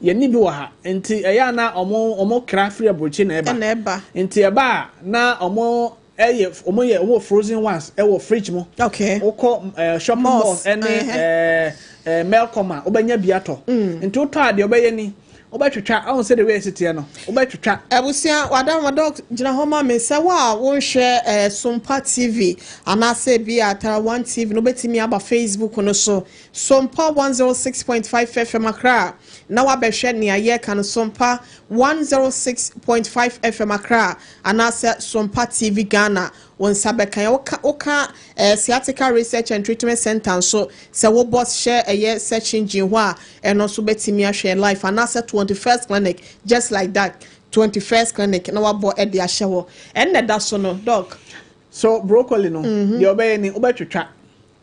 yɛni bi wɔ ha, nti ɛyɛ a na ɔmo kra firi aburokyi na ɛba. Ɛna ɛba. Nti ɛba a, na ɔmo yɛ ɔmo frozen ones ɛwɔ fridge mu. Wokɔ shopping malls ɛne ɛɛ ɛɛ Melcom a, wobɛnya bi atɔ. Nti wotɔ adeɛ, wobɛyɛ ni, wobɛtwitwa ahun sɛ de wei esi teɛ no, wobɛtwitwa. Abusua wadam wadɔ gyina hɔ ma me sɛ wo a wonhwɛ Sompa TV anaasɛ bi a Tara One TV no, wobɛtumi aba Facebook no so, Sompa 106.5 FM Accra, na wabɛhwɛ nea yɛka no. Sompa 106.5 FM Accra anaasɛ Sompa TV Ghana, wɔn nsa bɛka yɛ. Woka Sciatica Research and Treatment Center nso, sɛ wobɔ hyɛ ɛyɛ search engine hɔ a, ɛno nso bɛtumi ahwɛ live, anaasɛ 21st Clinic, just like that, 21st Clinic na wabɔ ɛde ahyɛ hɔ. Ɛnna ɛda so no, Doc. So broccoli no, deɛ ɔbɛyɛ ni, wobɛtwitwa,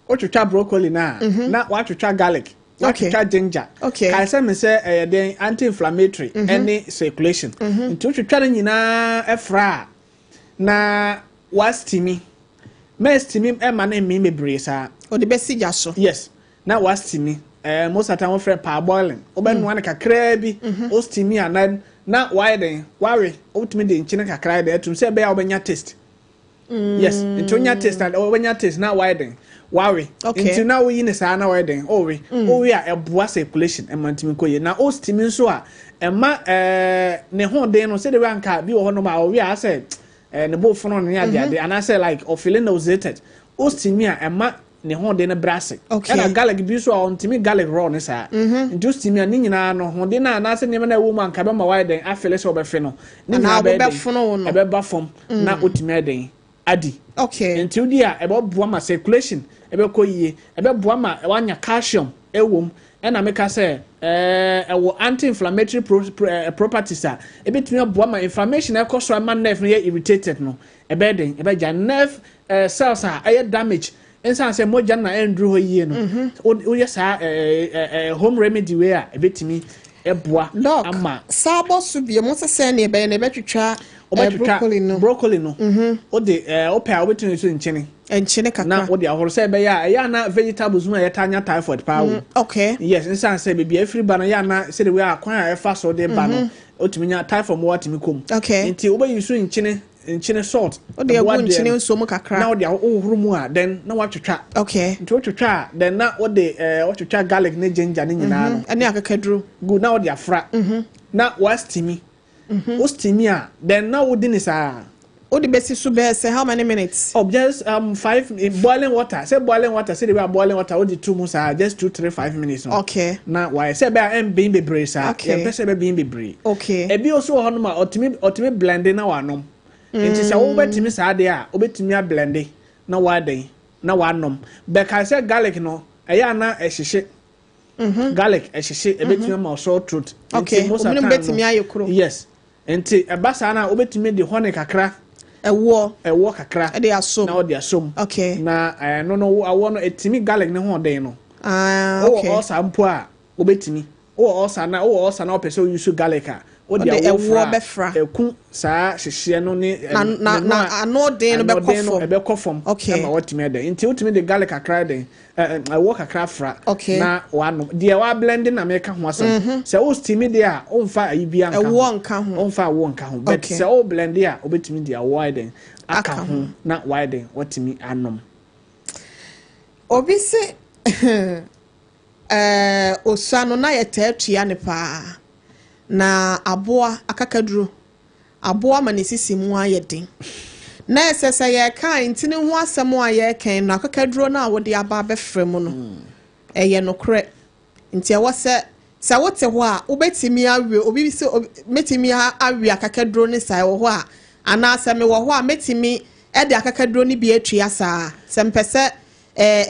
wotwitwa broccoli no a, na watwitwa garlic, watwitwa ginger. Kae sɛ me sɛ ɛyɛ den, anti-inflammatory ɛne circulation. Nti wotwitwa no nyinaa ɛfra a, na wasteam. Mɛ steam ɛma no mmee bebree saa. Ɔde bɛsi gya so. Yes, na wasteam. Most of the time wɔfrɛ parboiling. Wobɛnoa no kakraa bi, wo steam a, na wayɛ den, wawe. Wotumi de nkyene kakra yɛ den atum sɛ ɛbɛyɛ a wobɛnya taste. Yes, nti wonya taste na wobɛnya taste na wayɛ den, wawe. Nti na woyi ne saa na wayɛ den, wowe. Wowe a, ɛboa circulation ɛma ntumi kɔ yie. Na wo steam nso a, ɛma ne ho den no, sɛdeɛ wei anka bi wɔ hɔnom a ɔwe a, asɛ ne bo fono ne adeade anaasɛ like ɔfeeling nauseated. Wo steam a, ɛma ne ho den no brɛ ase. Ɛna garlic bi nso a, ɔntumi garlic raw ne saa. Nti wo steam a, ne nyinaa no ho den no anaasɛ nneɛma no a ɛwɔ mu anka bɛma wayɛ den, afeel sɛ wɔbɛfe no ne anaa nyinaa bɛyɛ den, wobɛfono wo no. Ɛbɛba fam na wotumi ayɛ den adi. Nti wodi a, ɛbɛboa ma circulation ɛbɛkɔ yie, ɛbɛboa ma wanya calcium ɛwɔ mu. Ɛna meka sɛ ɛwɔ anti-inflammatory properties a ɛbɛtumi aboa ma inflammation a ɛkɔ so ama nerve no yɛ irritated no, ɛbɛyɛ den, ɛbɛgya nerve cells a ɛyɛ damage nsan sɛ mogya na ɛnduru hɔ yie no. Woyɛ saa home remedy wei a, ɛbɛtumi ɛboa Doc, ama. Saa bɔ so bio mo sɛ sɛ ne ɛbɛyɛ na ɛbɛtwitwa wobɛtwitwa broccoli no. Broccoli no, wode wopɛ a, wobɛtumi nso nkyene nkyene kakra na wode ahoro sɛ ɛbɛyɛ a ɛyɛ ana vegetables mu a yɛtaa nya typhoid paa wɔ. Yes, nsan sɛ baabi a ɛfiri ba no, yɛ ana sɛde wei a kwan a ɛfa so de ba no, wotumi nya typhoid mu, watumi kɔm. Nti wobɛyi so nkyene, nkyene, salt. Wode agu ɛboa deɛ nkyene no, nsuo mu kakra. Na wode wohoro mu a, then na watwitwa. Nti wotwitwa a, then na wode wotwitwa garlic ne ginger ne nyinaa no. Ɛne akakaduro. Good, na wode afra na wasteam. Wo steam a, then na wodi ne saa. Wode bɛsi so bɛyɛ sɛ how many minutes? Oh, just 5 in boiling water. Sɛ boiling water, sɛ de wei a boiling water wode to mu saa, just 2, 3, 5 minutes no. Na wayɛ sɛ ɛbɛyɛ a ɛmbɛn bebree saa. Yɛmpɛ sɛ ɛbɛbɛn bebree. Ebi nso wɔ hɔnom a ɔtumi blend na wanom. Nti sɛ wobɛtumi saa deɛ a, wobɛtumi ablend na wadan na wanom. Bɛka sɛ garlic no, ɛyɛ a na ɛhyehye. Garlic ɛhyehye, ɛbɛtumi ama wo sore throat. Nti most of the Obinom time bɛtumi no, ayɛ kuro. Yes. Nti ɛba saa na wobɛtumi de honey kakra. Ɛwoɔ. Ɛwoɔ kakra. Ɛde asom. Na wɔde asom. Na ɛno no, awɔ no ɛtumi garlic ne ho ɔden no. Wowɔ ulcer mpo a, wobɛtumi. Wowɔ ulcer na wopɛ sɛ woyi garlic a, wode Wode awɔ ɛwoɔ fra a, bɛfra. ɛku saa hyehyeɛ no ne Na ne no na a ano den no bɛkɔ anoden no fam. ɛbɛkɔ fam ɛma watumi ɛdɛn. Nti wotumi de garlic kakra ɛdɛn, ɛwɔ kakra fra na wanom. Deɛ wablend na meka ho asɛm. Sɛ wo steam deɛ a, womfa ayi bia nka ho. Ɛwoɔ nka ho. Womfa awɔ nka ho. But sɛ wo blend a, wobɛtumi de awɔ ayɛ dɛn aka Aka ho ho. na wayɛ dɛn, watumi anom. Obi se osua no na yɛtaa tua ne paa na aboa akakaduro aboa ma ne sisi mu ayɛ den, na ɛsɛ sɛ yɛka ntini ho asɛm a, yɛreka no akakaduro no a wode aba abɛfrɛ mu no, ɛyɛ nokorɛ. Nti ɛwɔ sɛ wote hɔ a, wobɛtumi awe. Obi sɛ mɛtumi awe akakaduro no saa ɛwɔ hɔ a, anaasɛ mewɔ hɔ a, mɛtumi ɛde akakaduro no bi atua saa sɛ mpɛ sɛ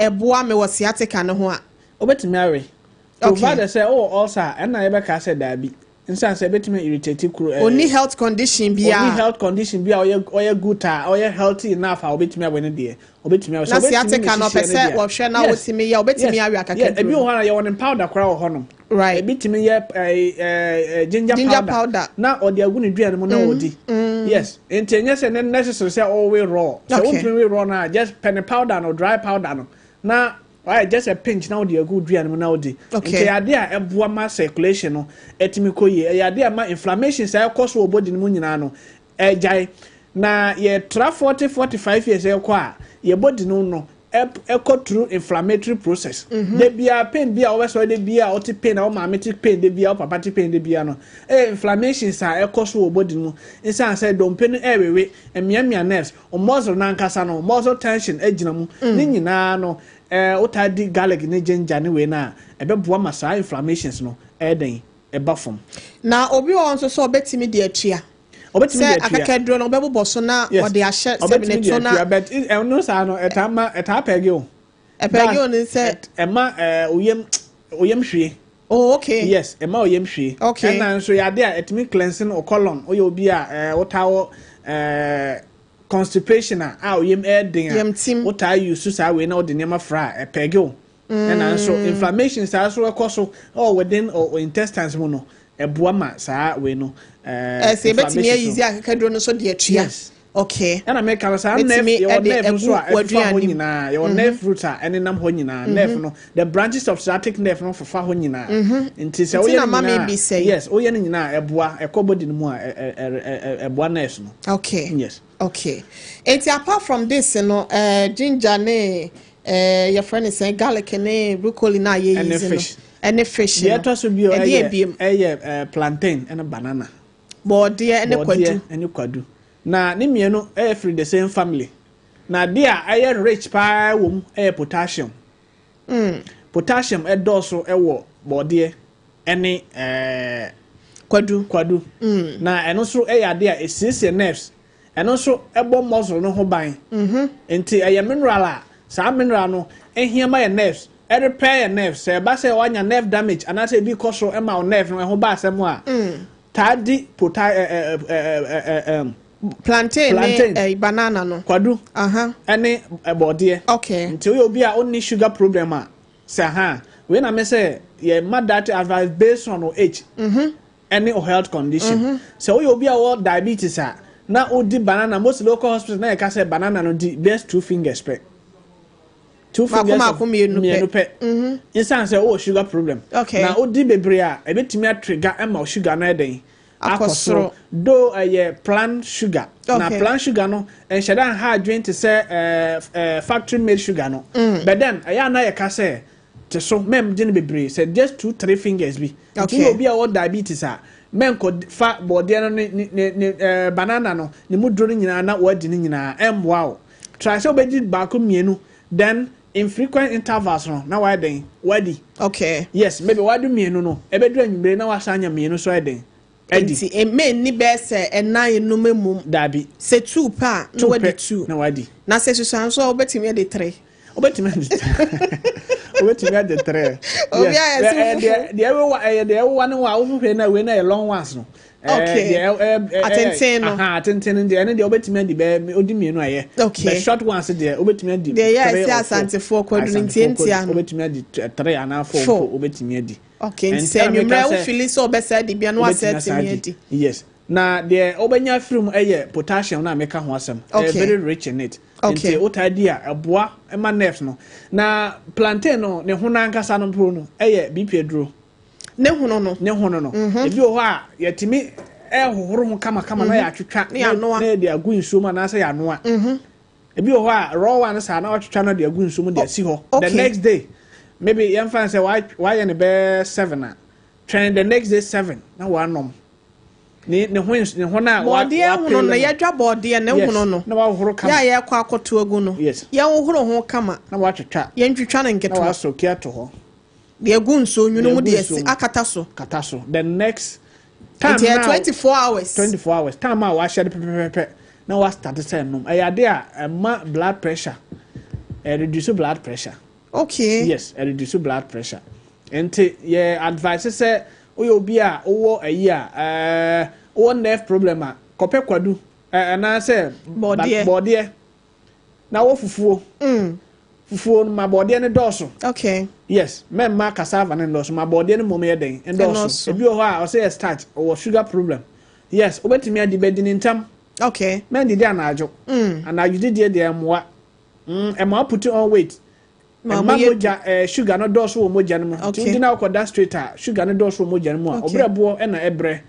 ɛboa me wɔ sciatica no ho a? Wobɛtumi awe, provided sɛ wowɔ ulcer a, ɛna yɛbɛka sɛ daabi, nsan sɛ ɛbɛtumi irritate kuro. Oni health condition Ɔni biara. health condition bi a ɔyɛ good a, ɔyɛ healthy enough a ɔbɛtumi awe no deɛ, ɔbɛtumi awe. Na sciatica no, ɔpɛ sɛ wɔhwɛ na wotumi yɛ, wobɛtumi awe akakaduro. Ebi wɔ hɔ a, yɛwɔ ne powder koraa wɔ hɔnom. Ebi tumi yɛ ɛɛ ɛɛ ginger Ginger powder, powder. Na ɔde agu ne dua no mu na ɔdi. Yes, nti ɛnyɛ sɛ ne necessary sɛ ɔwe raw. Sɛ wontumi we raw no a, just pɛ ne powder no, dry powder no, na wayɛ just a pinch na wode agu dua no mu na wodi. Nti ɛyɛ adeɛ a ɛboa ma circulation no ɛtumi kɔ yie. Ɛyɛ adeɛ a ma inflammation sɛ ɛkɔ so wɔ body no mu nyinaa no ɛgyae. Na yɛtra 40, 45 years ɛkɔ a, yɛ body no ɛkɔ through inflammatory process. De bia pain bi a wɔbɛsɔre, de bia ɔte pain a, wo maame te pain de bia, wo papa te pain de bia no, ɛyɛ inflammations a ɛkɔ so wɔ body no mu. Nsan sɛ dompe no ɛrewewe, mmeammea nerves, muscle nankasa no, muscle tension gyina mu. Ne nyinaa no, wotaa di garlic ne ginger ne wei no a, ɛbɛboa ma saa inflammations no ɛyɛ ɛba fam. Na obi wɔ hɔ nso sɛ ɔbɛtumi de atua Ɔbɛtumi sɛ de atua. Akakaduro no, ɔbɛbobɔ so na ɔde ahyɛ sɛ Ɔbɛtumi ne de to na atua, but ɛno saa no, ɛtaa ma ɛtaa pɛge o. Ɛpɛge o ne sɛ Ɛma oyam hwie. Oh, okay. Yes, ɛma oyam hwie. Ɛna nso yɛ ade a ɛtumi cleansing o colon. Oyɛ obi a wotaa wɔ ɛɛ Constipation a oyam ɛyɛ den a, Yamtim. wotaa use saa wei na wode nneɛma fra a, ɛpɛge wo. Ɛna nso inflammation saa so ɛkɔ so ɛwɔ within o intestines mu no, ɛboa ma saa wei no Ɛsɛ yɛbɛtumi inflammation ayi so. akekaduro no so de atua. Yes. Ɛna meka no saa nerve, Bɛtumi yɛwɔ ɛde nerve nso a agu ɛfefa hɔ w'aduane mu. nyinaa. Yɛwɔ nerve root a ɛnenam hɔ nyinaa. Nerve no, the branches of sciatic nerve no fefa hɔ nyinaa. Nti sɛ Nti woyɛ na no ma nyinaa, mebisa yi. yes, woyɛ no nyinaa, ɛboa, ɛkɔ body no mu a, ɛboa nerves no. Yes. Okay, nti apart from this no, ginger ne yɛfrɛ no sɛ garlic ne broccoli na yɛ Ɛne use no, fish. ɛne fish Deɛ no, ɛtɔ so bio ɛdeɛ ɛyɛ ebiem? Ɛyɛ plantain ɛne banana. Bɔɔdeɛ ne Bɔɔdeɛ kwadu. Ɛne kwadu. Na ne mmienu ɛyɛ firi the same family. Na adeɛ a ɛyɛ rich paa wɔ mu ɛyɛ potassium. Potassium ɛdɔɔso ɛwɔ bɔɔdeɛ ɛne Kwadu. Kwadu. Na ɛno nso ɛyɛ adeɛ a esiesie nerves. Ɛno nso ɛbɔ muscle no ho ban. Nti ɛyɛ mineral a saa mineral no ehia ma yɛ nerves, ɛrepair yɛ nerves. Sɛ ɛba sɛ wanya nerve damage anaasɛ ebi kɔ so ɛma wo nerve no ɛho ba asɛm a, taa di pota ɛ ɛ ɛ ɛ ɛ ɛm Plantain ne Plantain. Banana no. Kwadu ɛne ɛbɔɔdeɛ. Nti woyɛ obi a onni sugar problem a, sɛ ha wei na me sɛ yɛ ma dietary advice based on your age ɛne o health condition. Sɛ woyɛ obi a wɔ diabetes a na wodi banana, mostly wokɔ hospital na yɛka sɛ banana no, di just two fingers pɛ, two Mako fingers mako mmienu pɛ. Mmienu pɛ, nsan sɛ wowɔ sugar problem na wodi bebree a, ebetumi atrigger ɛma wo sugar no ɛdɛn? Akɔ soro. Though ɛyɛ plant sugar na plant sugar no nhyɛ da nha adwene te sɛ ɛɛ ɛɛ factory made sugar no. But then ɛyɛ ana yɛka sɛ te so mɛm gye no bebree sɛ just two, three fingers bi. Nti woyɛ obi a ɔwɔ diabetes a, mɛnkɔ fa bɔɔdeɛ no ne banana no ne mu duro no nyinaa na wɔadi no nyinaa, ɛmmoa wo. Try sɛ wobɛdi baako, mmienu, then in frequent intervals no na wayɛ den wadi. Yes, maybe wadi mmienu no, ɛbɛduru anwummere na wasan anya mmienu so ayɛ den adi. Nti eme ni bɛyɛ sɛ ɛnan enum emum. Daabi. Sɛ two pɛ a na Two wadi pɛ two. Na wadi. Na sɛ susuan nso a, wobɛtumi adi three. Wobɛtumi adi three. Obi Yes. ayɛ sɛ fufu. Deɛ ɛwewa ɛyɛ deɛ ɛwewa ne wa wohwehwɛ na wei na yɛ long ones no. Deɛ Atenten no. Aha, atenten no deɛ, ɛno deɛ wobɛtumi adi bɛyɛ odi mmienu ayɛ. The short ones deɛ, wobɛtumi adi Deɛ yɛ three ɛsɛ or four. Asantefoɔ kwadu no Asantefoɔ ntiantia kwadu, no. wobɛtumi adi three anaa four Four. mpo wobɛtumi adi. Okay, nti Ɛnti sɛ na meka anwummerɛ sɛ wofili sɛ ɔbɛsɛ adi bia na wasɛ wobɛtumi asan atumi adi. adi. Yes, na deɛ wobɛnya afiri mu ɛyɛ potassium na meka ho asɛm. Ɛyɛ very rich in it. Nti wotaa di a, ɛboa ma nerves no. Na plantain no ne ho nankasa no mpo no ɛyɛ BP aduro. Ne hono no. Ne hono no, ebi wɔ hɔ a yɛtumi ɛhohoro ho kamakama na yɛatwitwa Ne yɛanoa. Na yɛde agu nsuo mu anaasɛ yɛanoa. Ebi wɔ hɔ a raw one saa na watwitwa no de agu nsuo mu de asi hɔ. The next day, maybe yɛmfa no sɛ wayɛ no bɛyɛ 7 a, twɛn the next day 7 na wanom ne ho ne ho na Bɔɔdeɛ hono no, yɛdwa bɔɔdeɛ ne hono no. Na wahohoro kama. Yɛ a yɛkɔ akɔto agu no. Yɛnhohoro ho kama. Na watwitwa. Yɛntwitwa no Na nketewa. wasoki ato hɔ. Deɛ egu nsuo nwunu mu Deɛ deɛ egu asi nsuo mu. akata so. Kata so. The next time Nti ɛyɛ na 24 hours. 24 hours time a wahyɛ no pɛpɛpɛpɛ na wa start sɛ nom, ɛyɛ ade a ɛma blood pressure, ɛ reduce blood pressure. Yes, ɛ reduce blood pressure. Nti yɛ advice sɛ woyɛ obi a wowɔ ayi a wowɔ nerve problem a, kɔpɛ kwadu anaasɛ Bɔɔdeɛ. Bɔɔdeɛ na wɔ fufuo. Fufuo no, ma bɔɔdeɛ no dɔɔso. Yes, mɛmma cassava no ndɔɔso, ma bɔɔdeɛ no mmom yɛ den ndɔɔso. Ɛnɔɔso. Ebi wɔ hɔ a ɔsɛ yɛ starch, ɔwɔ sugar problem, yes, wobɛtumi adi bɛdi ne ntam. Mɛndidi anadwo. Anadwo didie deɛ, mmoa ɛma wo put on weight. Ma ɛma mo yɛ mogya sugar no dɔɔso wɔ mogya no mu. Nti wodi na wokɔda straight a, sugar no dɔɔso wɔ mogya no mu a, ɔbrɛboɔ ɛna ɛbrɛ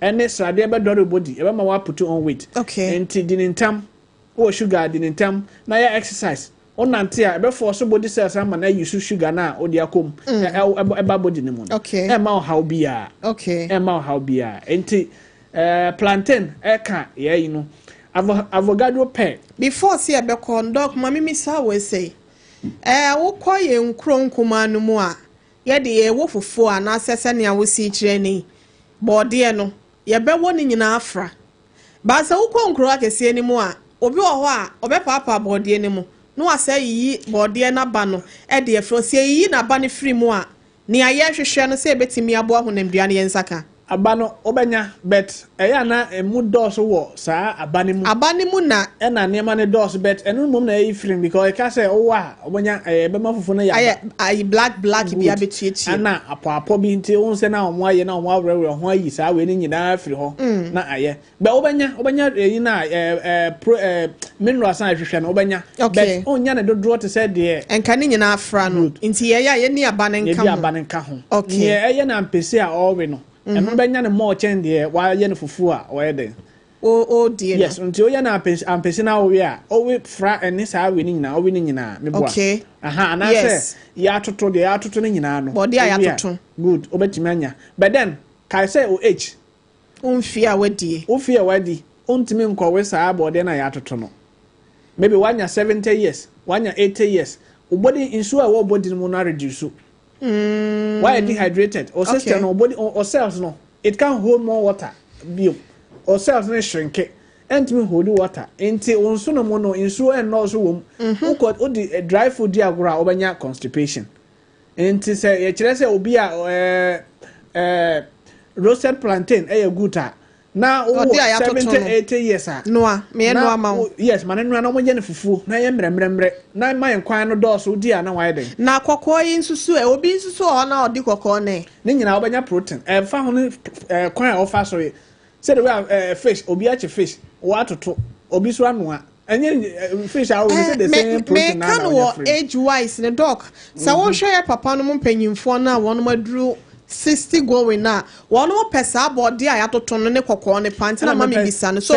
ɛne sradeɛ bɛdɔre body, ɛbɛma wa put on weight. Nti di ne ntam. Wowɔ sugar a, di ne ntam na yɛ exercise. Wonante a, ɛbɛfɔ so body cells ama no ayi so sugar no a wode akɔ mu ɛba body no mu no. Ɛmma ɔhaw biara. Ɛmma ɔhaw biara. Nti plantain ɛka yɛyi no, avocado pear. Before sɛ yɛbɛkɔ, Doc, ma mimisa wo sɛ wokɔ yɛn nkuro nkumaa no mu a, yɛde yɛwɔ fufuo anaasɛ sɛnea wosi kyerɛ ni bɔɔdeɛ no, yɛbɛwɔ ne nyinaa afra. Baasa wokɔ nkuro akɛseɛ no mu a, obi wɔ hɔ a ɔbɛpaapaa bɔɔdeɛ no mu na wasɛ yiyi bɔɔdeɛ n'aba no ɛde afiri. Sɛ yiyi n'aba no firi mu a, nea yɛrehwehwɛ no sɛ ebɛtumi aboa honamdua no, yɛn nsa ka. Aba no wobɛnya, but ɛyɛ a na emu dɔɔso wɔ saa aba no mu. Aba no mu na. Ɛna nneɛma no dɔɔso, but ɛno mmom na ɛyi firim because ɛka sɛ wowɔ a wobɛnya, ɛyɛ ɛbɛma fufuo no yɛ aba. Ayɛ ayi black black bi abɛtuatua. Ɛna apɔapɔ bi nti wohu sɛ na wɔn ayɛ na wɔn awerɛwerɛ ho ayi saa wei no nyinaa afiri hɔ na ayɛ. But wobɛnya, wobɛnya ɛyi no a ɛɛ ɛɛ pro ɛɛ minerals a ɛhwehwɛ no wobɛnya. Okay. But wonnya ne dodoɔ te sɛ deɛ. Nka ne nyinaa afra no. Good. Nti yɛyɛ a yɛni aba no nka ho. Yɛdi aba no nka ho. Okay. Neɛ ɛyɛ no ampesi a ɔrewe no, ɛno bɛnya no more kyɛn deɛ wayɛ no fufuo a ɔyɛ dɛn. O ɔredie no. Yes, nti woyɛ no ampesi na wowe a, wowe fra ɛne saa wei no nyinaa, wowe ne nyinaa, meboa. Okay. Aha, anaasɛ Yes. yɛatoto deɛ yɛatoto no nyinaa no. Bɔdeɛ a wowe a, yɛatoto. Good, wobɛtumi anya. But then, kae sɛ o age. Wo mfeɛ a wadie. Wo mfeɛ a wadi, wontumi nkɔwe saa bɔdeɛ no a yɛatoto no. Maybe woanya 70 years, woanya 80 years, wo body, nsuo a ɛwɔ wo body no mu no areduce. Woayɛ dehydrated, wo system no, wo body, wo cells no, it can't hold more water bio. Wo cells no shrinke, ɛntumi hold water. Nti wo nsono mu no, nsuo ɛnnɔɔso wɔ mu. Wokɔ, wode dry food di agorɔ a, wobɛnya constipation. Nti sɛ yɛkyerɛ sɛ obi a ɛɛ ɛɛ roasted plantain ɛyɛ good a, na wowɔ Ɔde a yɛatoto 70 no. 80 years a, Noa, meyɛ na noa ma wo. Yes, ma no noa na wɔnyɛ no fufuo na ɛyɛ mmerɛmmerɛmmerɛ na ma yɛn kwan no dɔɔso, wodi a na wayɛ dɛn. Na kɔkɔɔ yi nso so ɛ, obi nso so wɔ hɔ na ɔde kɔkɔɔ no ɛ? Ne nyinaa wobɛnya protein. Ɛmfa ho ne kwan a wɔfa so yɛ. Sɛ the way a fish, obi akye fish, wɔatoto, obi nso anoa. Ɛnyɛ fish a wɔn sɛ the same protein na Meka na no wɔnyɛ wɔ free. age wise ne doc. Sɛ wohwɛ yɛ papa no mu mpanyinfoɔ no a wɔn aduru 60 going a, wɔn pɛ saa bɔɔdeɛ a yɛatoto no ne kɔkɔɔ ne pa, nti na ma mebisa no. So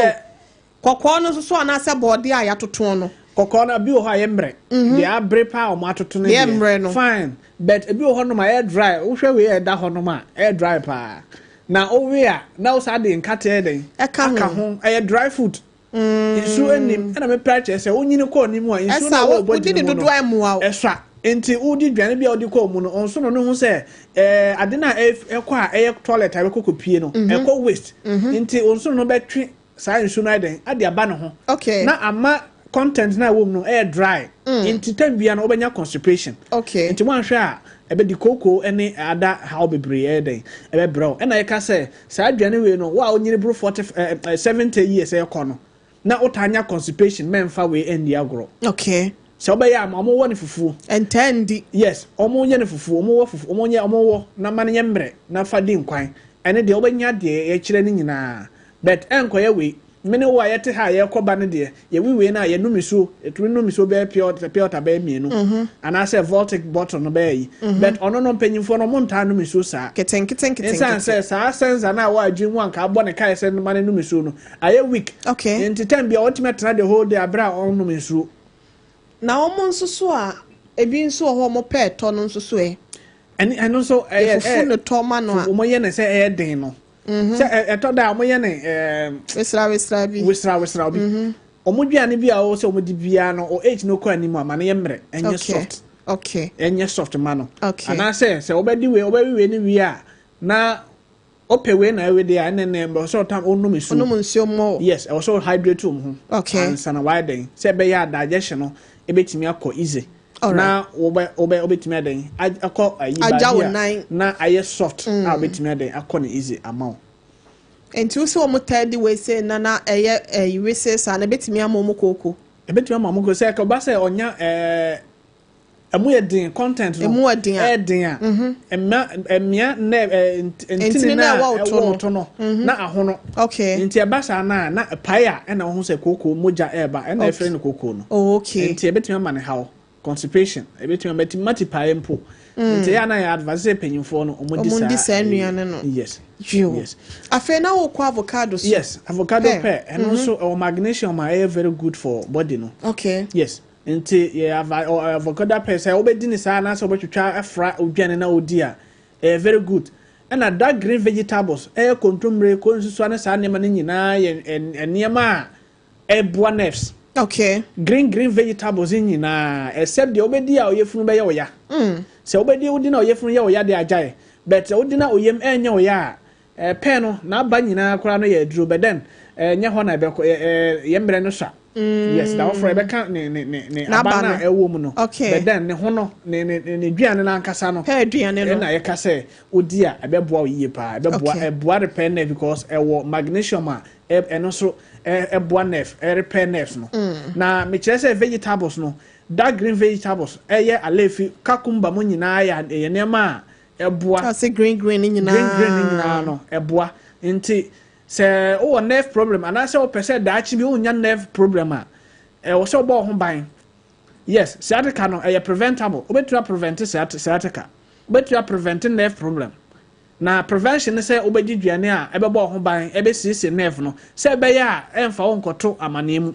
kɔkɔɔ no nso so anaasɛ bɔɔdeɛ a yɛatoto no? Kɔkɔɔ no bi wɔ hɔ a yɛ mmerɛ. Deɛ abere paa a wɔn atoto no Deɛ deɛ, mmerɛ no. Fine, but ebi wɔ hɔ nom a ɛyɛ dry. Wohwɛ wei a ɛda hɔ nom a ɛyɛ dry paa. Na wowe a na wo saa de nkateɛ dɛn? Ɛka ho. Aka ho. Ɛyɛ dry food. Nsuo anim ɛna mepɛ akyerɛ sɛ wonyini kɔɔ ne mu a nsuo na ɛwɔ body wodi ne no mu no dodoɔ ɛmmoa wo. Ɛsua. Nti wodi dwane bi a wodi kɔɔ mu no, ɔnso no ne ho sɛ ade no a ɛkɔ a ɛyɛ toilet a ɛbɛkɔ kɔpie no, ɛkɔ waste. Nti ɔnso no bɛtwe saa nsuo no ayɛ dɛn ade aba ne ho. Okay. Na ama content na ɛwɔ mu no ɛyɛ dry. Nti time bia no wobɛnya constipation. Okay. Nti woanhwɛ a ɛbɛdi kooko ne ada haw bebree ɛyɛ dɛn ɛbɛbrɛ wo. Ɛna yɛka sɛ saa aduane wei no wo a wonyini boro 40 70 years ɛkɔ no na wotaa nya constipation, mɛmfa wei ɛndi agorɔ. Okay. Sɛ wobɛyɛ ama ɔmo wɔ ne fufuo. Ɛntɛ ndi. Yes, ɔmo nyɛ ne fufuo, ɔmo wɔ fufuo, ɔmo nyɛ ɔmo wɔ na ma no nyɛ mmerɛ na fa di nkwan. Ɛne deɛ wobɛnya deɛ yɛkyerɛ no nyinaa. But ɛnkɔyɛ wei. Me ne wo a yɛte ha a yɛrekɔ ba no deɛ, yɛwi wei no a yɛnom nsuo, yɛtumi nom nsuo bɛyɛ pure water, pure water bɛyɛ mmienu. Anaasɛ Voltic bottle no bɛyɛ yi. But ɔno no mpanyinfoɔ no ɔmo ntaa nom nsuo saa. Ketenkete nketenkete. Ɛsiane sɛ saa sensor no a ɛwɔ adwene mu a nka abɔ ne kae sɛ ma no nom nsuo no, ayɛ weak. Okay. Nti time biara ɔtumi atena the whole day abere a ɔnnom nsuo. Na wɔn nso so a, ebi nso wɔ hɔ a wɔn pɛ ɛtɔ no nso so ɛ. Ɛne ɛno nso ɛyɛ Yɛfufu no tɔ ma no a. Wɔn yɛ no sɛ ɛyɛ den no. Sɛ ɛtɔ da a wɔn yɛ no Wesra wesra bi. Wesra wesra bi. Wɔn aduane bi a wɔwɔ sɛ wɔn di biara no, o age no kɔ anim a ma no yɛ mmerɛ, ɛnyɛ soft. Okay. Ɛnyɛ soft ma no. Okay. Anaasɛ sɛ wɔbɛdi wei, wɔbɛwi wei no wie a, na ɔpɛ wei na ɛwe deɛ a, ɛnɛ nɛ ɛwɔ sɛ ɔtam ɔnom nsuo. Ɔnom nsuo mmɔ. Yes, ɛwɔ sɛ ɔhydrate wɔn ho. Okay. Ansa na wayɛ dɛn sɛ ɛbɛyɛ a digestion no ebetumi akɔ easy. Alright. Na wɔbɛ wɔbɛ wɔbɛtumi adɛn akɔ ayi Agya wo baabi a nan. na ayɛ soft a wɔbɛtumi adɛn akɔ no easy ama wo. Nti wo sɛ wɔn taa di wei sɛ na na ɛyɛ ɛyi wese saa na ebetumi ama wɔn kooko. Ebetumi ama wɔn kooko sɛ ɛkɔba sɛ ɔnya ɛmu yɛ den content no. Emu yɛ den a. Ɛyɛ den a. Ɛma ɛmia nɛ ntini Ntini na na ɛwɔ ɛwɔ wo to no. to no na ahono. Okay. Nti ɛba saa na na pae a ɛna wɔn ho sɛ kooko mogya ɛɛba ɛna ɛfrɛ no kooko no. Oh, okay. Nti ebetumi ama ne haw constipation, ebetumi ama ti mati pae mpo. Nti ɛyɛ na yɛ advise sɛ mpanyinfoɔ no wɔn di Wɔn saa di saa nnuane no. Yes. Yo. Yes. Afei na wokɔ avocado so. Yes, avocado Pear. pear. Ɛno nso ɛwɔ magnesium a ɛyɛ very good for body no. Okay. Yes. Nti yɛ avocado pear sɛ wobɛdi ne saa anaasɛ wobɛtwitwa afra odwane na wodi a, ɛyɛ very good. Ɛna dark green vegetables, ɛyɛ kontomire, konsusua ne saa nneɛma no nyinaa yɛ nneɛma a ɛboa nerves. Okay. Green green vegetables nyinaa, except deɛ wobɛdi a ɔyɛfunu bɛyɛ wo ya. Sɛ wobɛdi wodi na ɔyɛfunu yɛ wo ya deɛ agyae, but sɛ wodi na oyam ɛnyɛ wo ya a, Pear no n'aba nyinaa koraa no yɛ aduro, but then ɛnyɛ hɔ na ɛbɛkɔ, yɛ mmerɛ no sua. Yes, da foforɔ yɛbɛka ne aba no a ɛwɔ mu no. But then ne ho no, ne duane no ankasa no, pear aduane no, ɛna yɛka sɛ wodi a ɛbɛboa wo yie paa. Ɛbɛboa, ɛboa repair nerve because ɛwɔ magnesium a ɛno nso ɛboa nerve, ɛrepair nerves no. Na mekyerɛ sɛ vegetables no, dark green vegetables, ɛyɛ alefi, cucumber mu nyinaa yɛ nneɛma a ɛboa. Ɔsɛ green green ne nyinaa. Green green ne nyinaa no ɛboa. Nti sɛ wowɔ nerve problem anaasɛ wopɛ sɛ daakye bi wonya nerve problem a, ɛwɔ sɛ wobɔ wo ho ban. Yes, sciatica no ɛyɛ preventable. Wobɛtumi aprevent sciatica, wobɛtumi aprevent nerve problem. Na prevention ne sɛ wobɛgye duane a ɛbɛbɔ wo ho ban, ɛbɛsiesie nerve no sɛ ɛbɛyɛ a ɛmfa wo nkɔto amanneɛ mu,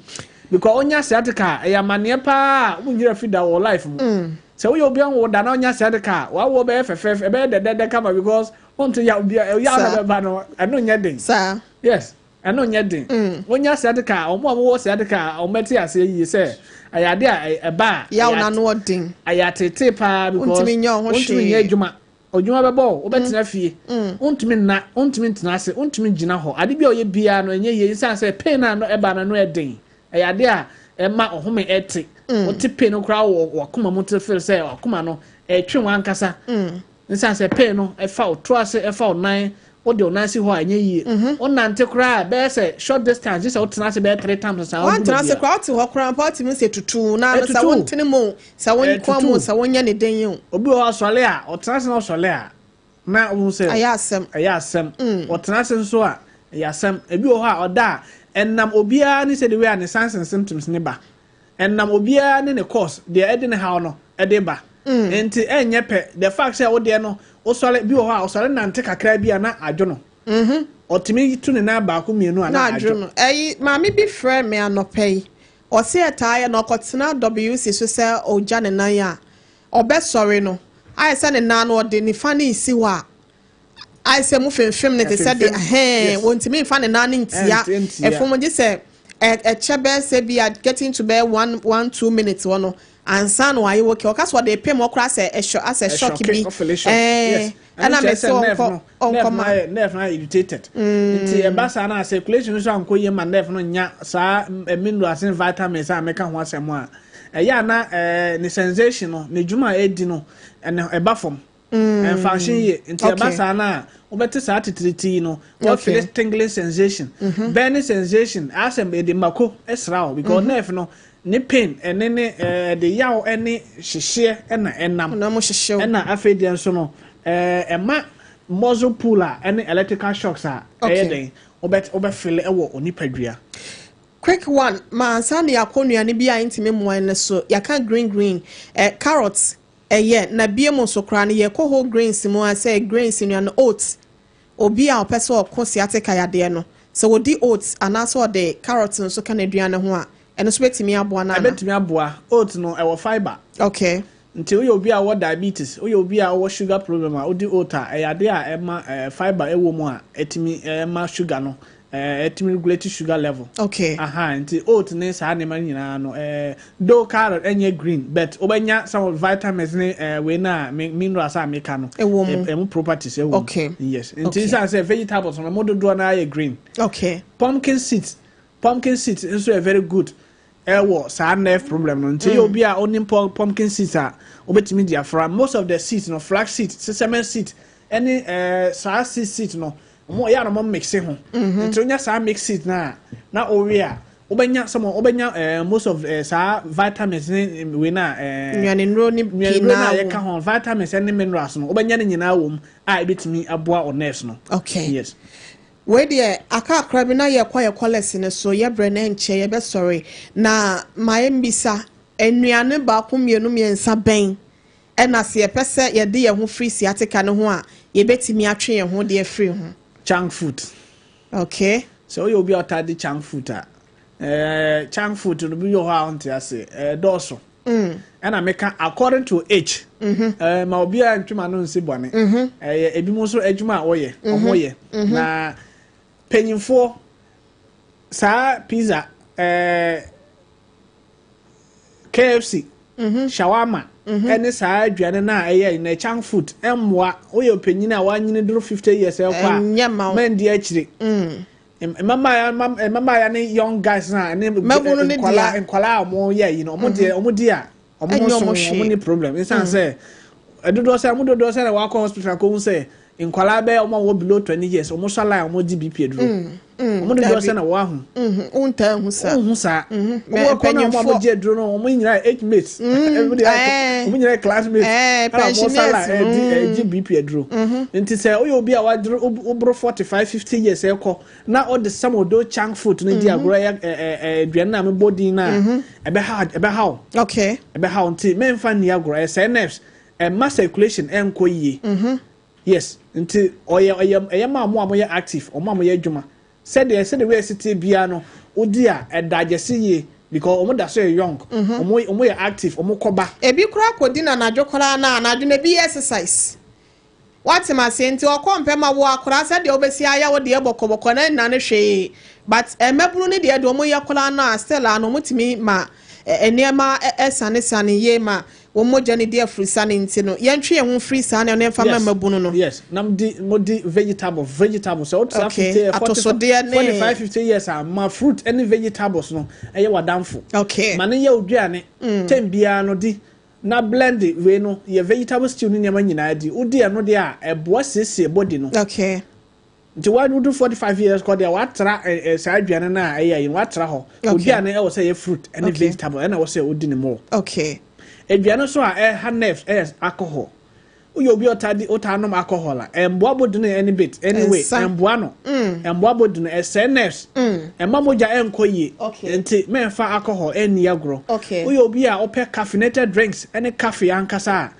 because wonya sciatica a, ɛyɛ amanneɛ paa a wonyera fi da wɔ life mu. Sɛ woyɛ obi a wo da na wonya sciatica a, wawoɔ bɛyɛ fɛfɛɛfɛ, ɛbɛyɛ dɛdɛdɛ kama, because wonte yaw bia, yaw na bɛba no, ɛno nyɛ den. Yes, ɛno nyɛ den. Wonya sciatica a, ɔmo a wɔwɔ sciatica a, ɔmo bɛte aseɛ yie sɛ ɛyɛ ade a ɛba a yaw na no ɔden. Ɛyɛ atete paa because wontumi nyɛ wo ho wontumi nyɛ hwee. Adwuma odwuma bɛbɔ wo, wobɛtena fie, wontumi nna, wontumi ntena ase, wontumi gyina hɔ. Ade bi a ɔyɛ biara no ɛnyɛ yie, nsan sɛ pain a no ɛba no ɛden. Ɛyɛ ade a ɛma ɔhome ɛte. Wote pain no koraa wɔ wakoma mu, te feel sɛ wakoma no ɛtwe wɔn ankasa, nsan sɛ pain no ɛfa wo to ase, ɛfa wo nan. Wode wo nan si hɔ a, ɛnyɛ yie. Wonante koraa, bɛyɛ sɛ short distance, gye sɛ wotena ase bɛyɛ three times saa woduru Wantena ase baabi a. koraa, wote hɔ koraa mpa, wotumi sɛ tutu na no sɛ Ɛtutu. wontene mu, sɛ wonkɔn mu, Ɛtutu. sɛ wonyɛ ne den yi o. Obi wɔ hɔ, asɔre a ɔtena ase na ɔsɔre a, na wohu sɛ ɛyɛ asɛm. Ɛyɛ asɛm. Ɔtena ase nso a, ɛyɛ asɛm. Ebi wɔ hɔ a ɔda a, ɛnam obiara ne sɛ de wei a ne signs and symptoms ne ba, ɛnam obiara ne ne cause deɛ ɛde ne haw no ɛde ba. Nti ɛnyɛ pɛ. The fact sɛ wodeɛ no wosɔre, bi wɔ hɔ a ɔsɔre nante kakra bi a na adwo no, ɔtumi tu ne nan baako, mmienu a na na adwo adwo no. Ɛyi, maame bi frɛ me anɔpɛ yi, ɔse ɛtaa yɛ na ɔkɔtena WC so sɛ ɔgya ne nan a, ɔbɛsɔre no, ayɛ sɛ ne nan no ɔde nifa ne nsi hɔ a, ayɛ sɛ mu femfem ne te sɛ de Ɛfemfem, ɛhɛn. Wɔntumi nfa ne nan ne ntia Ɛntia. ɛfam, gye sɛ ɛkyɛ bɛyɛ sɛ bi a getting to bɛyɛ 1, 2 minutes hɔ no ansa na wayɛ wɔkɛ. Ɔka sɛ ɔde pem ɔkora sɛ ɛhyɔ asɛ shock bi. Ɔfeel shock. Ɛna mɛ sɛ ɔnkɔ ɔnkɔ ma Nerve no ayɛ irritated, nti ɛba saa na circulation nso ankɔ yie ma nerve no nya saa minerals ne vitamins a meka ho asɛm a, ɛyɛ a na ne sensation no, ne dwuma a ɛdi no, ɛne ɛba fam, ɛmfa nhyɛ yie. Nti ɛba saa na wobɛte saa titiriti no, wɔfeel tingling sensation, burning sensation, asɛ ɛde mako ɛsra wo, because nerve no ne pain ɛne ne ɛde yaw ɛne hyehyeɛ ɛna ɛnam. Ɔnam hyehyew. Ɛna afei deɛ nso no, ɛma muscle pull a ɛne electrical shocks a ɛyɛ den wobɛfeel ɛwɔ onipadua. Quick one ma ansa ne yɛakɔ nnuane bi a ntumi mmoa no so. Yɛaka green green, carrot ɛyɛ na bie mu nso koraa no, yɛkɔ whole grains mu a, sɛ grains nnuane, oats, obi a ɔpɛ sɛ ɔko sciatica yadeɛ no, sɛ wɔdi oats anaasɛ ɔde carrot nso ka n'aduane ho a, ɛno nso bɛtumi aboa no ana? Ɛbɛtumi aboa. Oat no ɛwɔ fibre. Nti woyɛ obi a wɔwɔ diabetes, woyɛ obi a wɔwɔ sugar problem a, wodi oat a, ɛyɛ adeɛ a ɛma fibre ɛwɔ mu a ɛtumi ɛma sugar no ɛtumi regulate sugar level. Aha, nti oat ne saa nneɛma no nyinaa no, though carrot ɛnyɛ green, but wobɛnya some of vitamins ne wei na minerals a meka no. Ɛwɔ mu. Ɛmu properties ɛwɔ mu. Yes, nti nsan sɛ vegetables no mo dodoɔ no ayɛ green. Pumpkin seeds nso yɛ very good ɛwɔ saa nerve problem no. Nti yɛ obi a onim pumpkin seeds a, wobɛtumi de afra most of the seeds no, flax seed, sesame seed, ɛne saa seed no, ɔmo yɛ a na ɔmo mix ho. Nti wonya saa mix seed na na owie a, wobɛnya some, wobɛnya most of saa vitamins ne wei na nnuane nnuro ne pii nnuane na naa yɛka wɔ ho, vitamins ne minerals no, wobɛnya ne nyinaa wɔ mu a ebɛtumi aboa o nerves no. Yes. Wei deɛ, aka akora bi na yɛkɔ yɛ callers no so. Yɛbrɛ no nkyɛ yɛbɛsɔre na ma yɛmbisa nnuane baako, mmienu, mmiɛnsa bɛn ɛna sɛ yɛpɛ sɛ yɛde yɛn ho firi sciatica no ho a, yɛbɛtumi atwe yɛn ho de afiri ho? Junk food. Sɛ woyɛ obi a ɔtaa di junk food a, junk food no bi wɔ hɔ a ɔnte ase, dɔɔso. Ɛna meka according to age, ma obiara ntwema no nsi bɔne. Ɛyɛ ebi mu nso adwuma a wɔyɛ, ɔmo yɛ na panyinfoɔ saa pizza, KFC. Shawarma ɛne saa aduane no a ɛyɛ na junk food ɛmmoa. Woyɛ ɔpanyin a wanyini duru 50 years ɛkɔ a, Ɛnyɛ ma wo. mɛndi akyire. Mmabaawa ne young guys na ne Mmabunu ne nkwalaa deɛ. Nkwalaa a wɔn yɛ yi no, wɔn deɛ, wɔn di a, wɔn Ɛnyɛ ho so ɔmo wɔn hwee. ne problem nsan sɛ ɛdodoɔ sɛ wɔn dodoɔ sɛ na wakɔ hospital akɔhu sɛ nkwalaa bɛyɛ wɔn a wɔwɔ below 20 years, wɔn sɔ line, wɔn di BP aduro, wɔn dodoɔ sɛ na wɔn aho. Wontaa hu saa. Wohu saa, wɔn kɔ na wɔn a Mpanyinfoɔ. wɔgye aduro no, wɔn nyinaa yɛ age mates, wɔn nyinaa yɛ classmates, ɛna wɔn sɔ line pensioners, ɛdi ɛgye BP aduro. Nti sɛ woyɛ obi a waduro woboro 45, 50 years ɛkɔ na ɔde some of those junk food no di agorɔ, ɛyɛ ɛ ɛ ɛ aduane na mebɔ din na ɛbɛha, ɛbɛha wo. Ɛbɛha wo, nti mɛmfa nni agorɔ. Ɛsɛe nerves, ɛma circulation ɛnkɔ yie. Yes, nti ɔyɛ ɔyɛ ɛyɛ maa mo a moyɛ active, ɔmo a moyɛ adwuma, sɛdeɛ wei ɛsi biara no, wodi a ɛda agyesi yie because ɔmo da so yɛ young, ɔmo yɛ active, ɔmo kɔba. Ebi koraa kɔdi na anadwo koraa na anadwo na ebi yɛ exercise, wate ma se nti ɔkɔ mpɛ ma wo akwaraa sɛdeɛ wobɛsi ayɛ wo deɛ bɔkɔbɔkɔ na nna no hwee, but mmabunu no deɛ ɔmo yɛ koraa no a, still a no ɔmo tumi ma nneɛma ɛsanesane yie ma wɔn mogya no di afurusane, nti no yɛntwe yɛn ho firi saa nneɛma no, yɛmfa ma mmabunu no. Yes, na mo di mo di vegetable sɛ o ti 50, 40, Atosodeɛ ne- 45, 50 years a, ma fruit ɛne vegetables no ɛyɛ wadanfo. Ma ne yɛ oduane tem biara no di na blend wei no yɛ vegetable stew ne nneɛma nyinaa di. Wodi ɛno deɛ a, ɛboa siesie body no. Nti wa wodu 45 years kɔ deɛ, watra ɛ ɛ saa aduane no a ɛyɛ yi no, watra hɔ. Oduane ɛwɔ sɛ ɛyɛ fruit ɛne vegetable, ɛna ɛwɔ sɛ odi ne more. Aduane nso a ɛha nerves ɛyɛ alcohol. Woyɛ obi a ɔtaa di, ɔtaa nom alcohol a, ɛmboa body no any bit anyway. Nsa. Ɛmboa no, ɛmboa body no, ɛsɛe nerves, ɛma mogya ɛnkɔ yie. Nti mɛnfa alcohol ɛnni agorɔ. Woyɛ obi a ɔpɛ caffeinated drinks ɛne coffee ankasa a,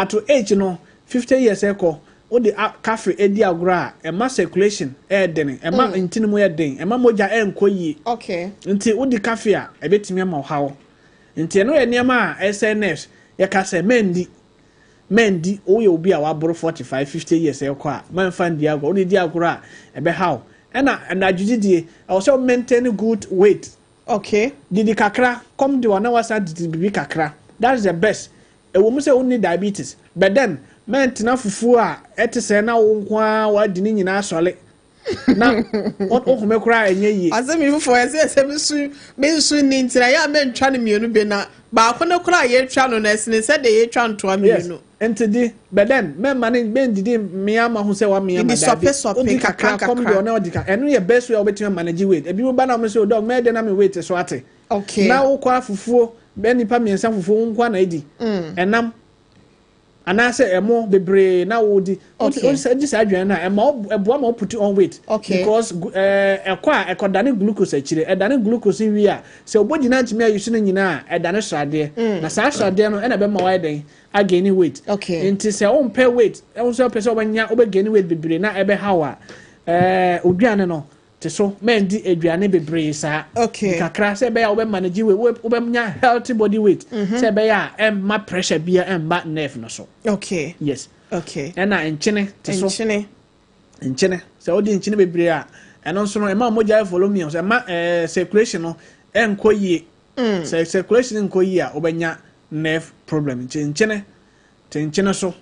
at age no 50 years ɛkɔ, wode coffee edi agorɔ a, ɛma circulation ɛyɛ den, ɛma ntini mu yɛ den, ɛma mogya ɛnkɔ yie. Nti wodi coffee a, ɛbɛtumi ama wo haw. Nti ɛno yɛ nneɛma a ɛsɛ nerves. Yɛka sɛ mɛndi, mɛndi. Woyɛ obi a waboro 45, 50 years ɛkɔ a, mɛnfa ndi agorɔ. Wode di agorɔ a, ɛbɛha wo. Ɛna anadwo ɛwɔ sɛ wo maintain good weight. Didi kakra, kɔm de wa na wasa didi bibi kakra, that is the best. Ɛwɔ mu sɛ wonni diabetes, but then mɛntena fufuo a ɛte sɛ na wo nko ara wadi ne nyinaa sɔle na wohome koraa, ɛnyɛ yie. Asɛm yi foforɔ ɛsɛ me nso ni, nti na yɛ a mentwa no mmienu bi na baako no koraa a yɛtwa no no ɛsene sɛdeɛ yɛtwa ntoa mmienu. Nti di, but then mɛma ne mɛndidi mmea ma ho sɛ wamea ma Didi dabi. sɔpe sɔpe, Wodi kakra, kakra, kɔm de kakra. ɔna ɔdi kakra, ɛno yɛ best way a wobɛtumi manage weight. Ebi mo ba na mo sɛ, "Doc, mɛyɛ dɛ na me weight so ate?" Na wokɔ afufuo bɛɛ nipa mmiɛnsa fufuo, wo nko na edi ɛnam anaasɛ ɛmo bebree na wodi. Wodi di saa aduane no a, ɛma ɛboa ma wo put on weight. Because ɛkɔ a, ɛkɔdane glucose akyire, ɛdane glucose wie a, sɛ wobɔdi na ntumi ayi so no nyinaa a, ɛdane sradeɛ, na saa sradeɛ no ɛna ɛbɛma wayɛ dɛn again weight. Nti sɛ wompɛ weight, ɛwo nso wopɛ sɛ wobɛnya, wobɛgain weight bebree na ɛbɛha wo a, oduane no te so, mɛndi aduane bebree saa. Kakra sɛ ɛbɛyɛ a wobɛ manage weight, wobɛnya healthy body weight, sɛ ɛbɛyɛ a ɛmma pressure bia ɛmma nerve no so. Yes. Ɛna nkyene te so. Nkyene. Nkyene, sɛ wode nkyene bebree a, ɛno nso no ɛma mogya yɛ voluminous, ɛma circulation no ɛnkɔ yie. Sɛ circulation nkɔ yie a, wobɛnya nerve problem. Nti nkyene te nkyene so.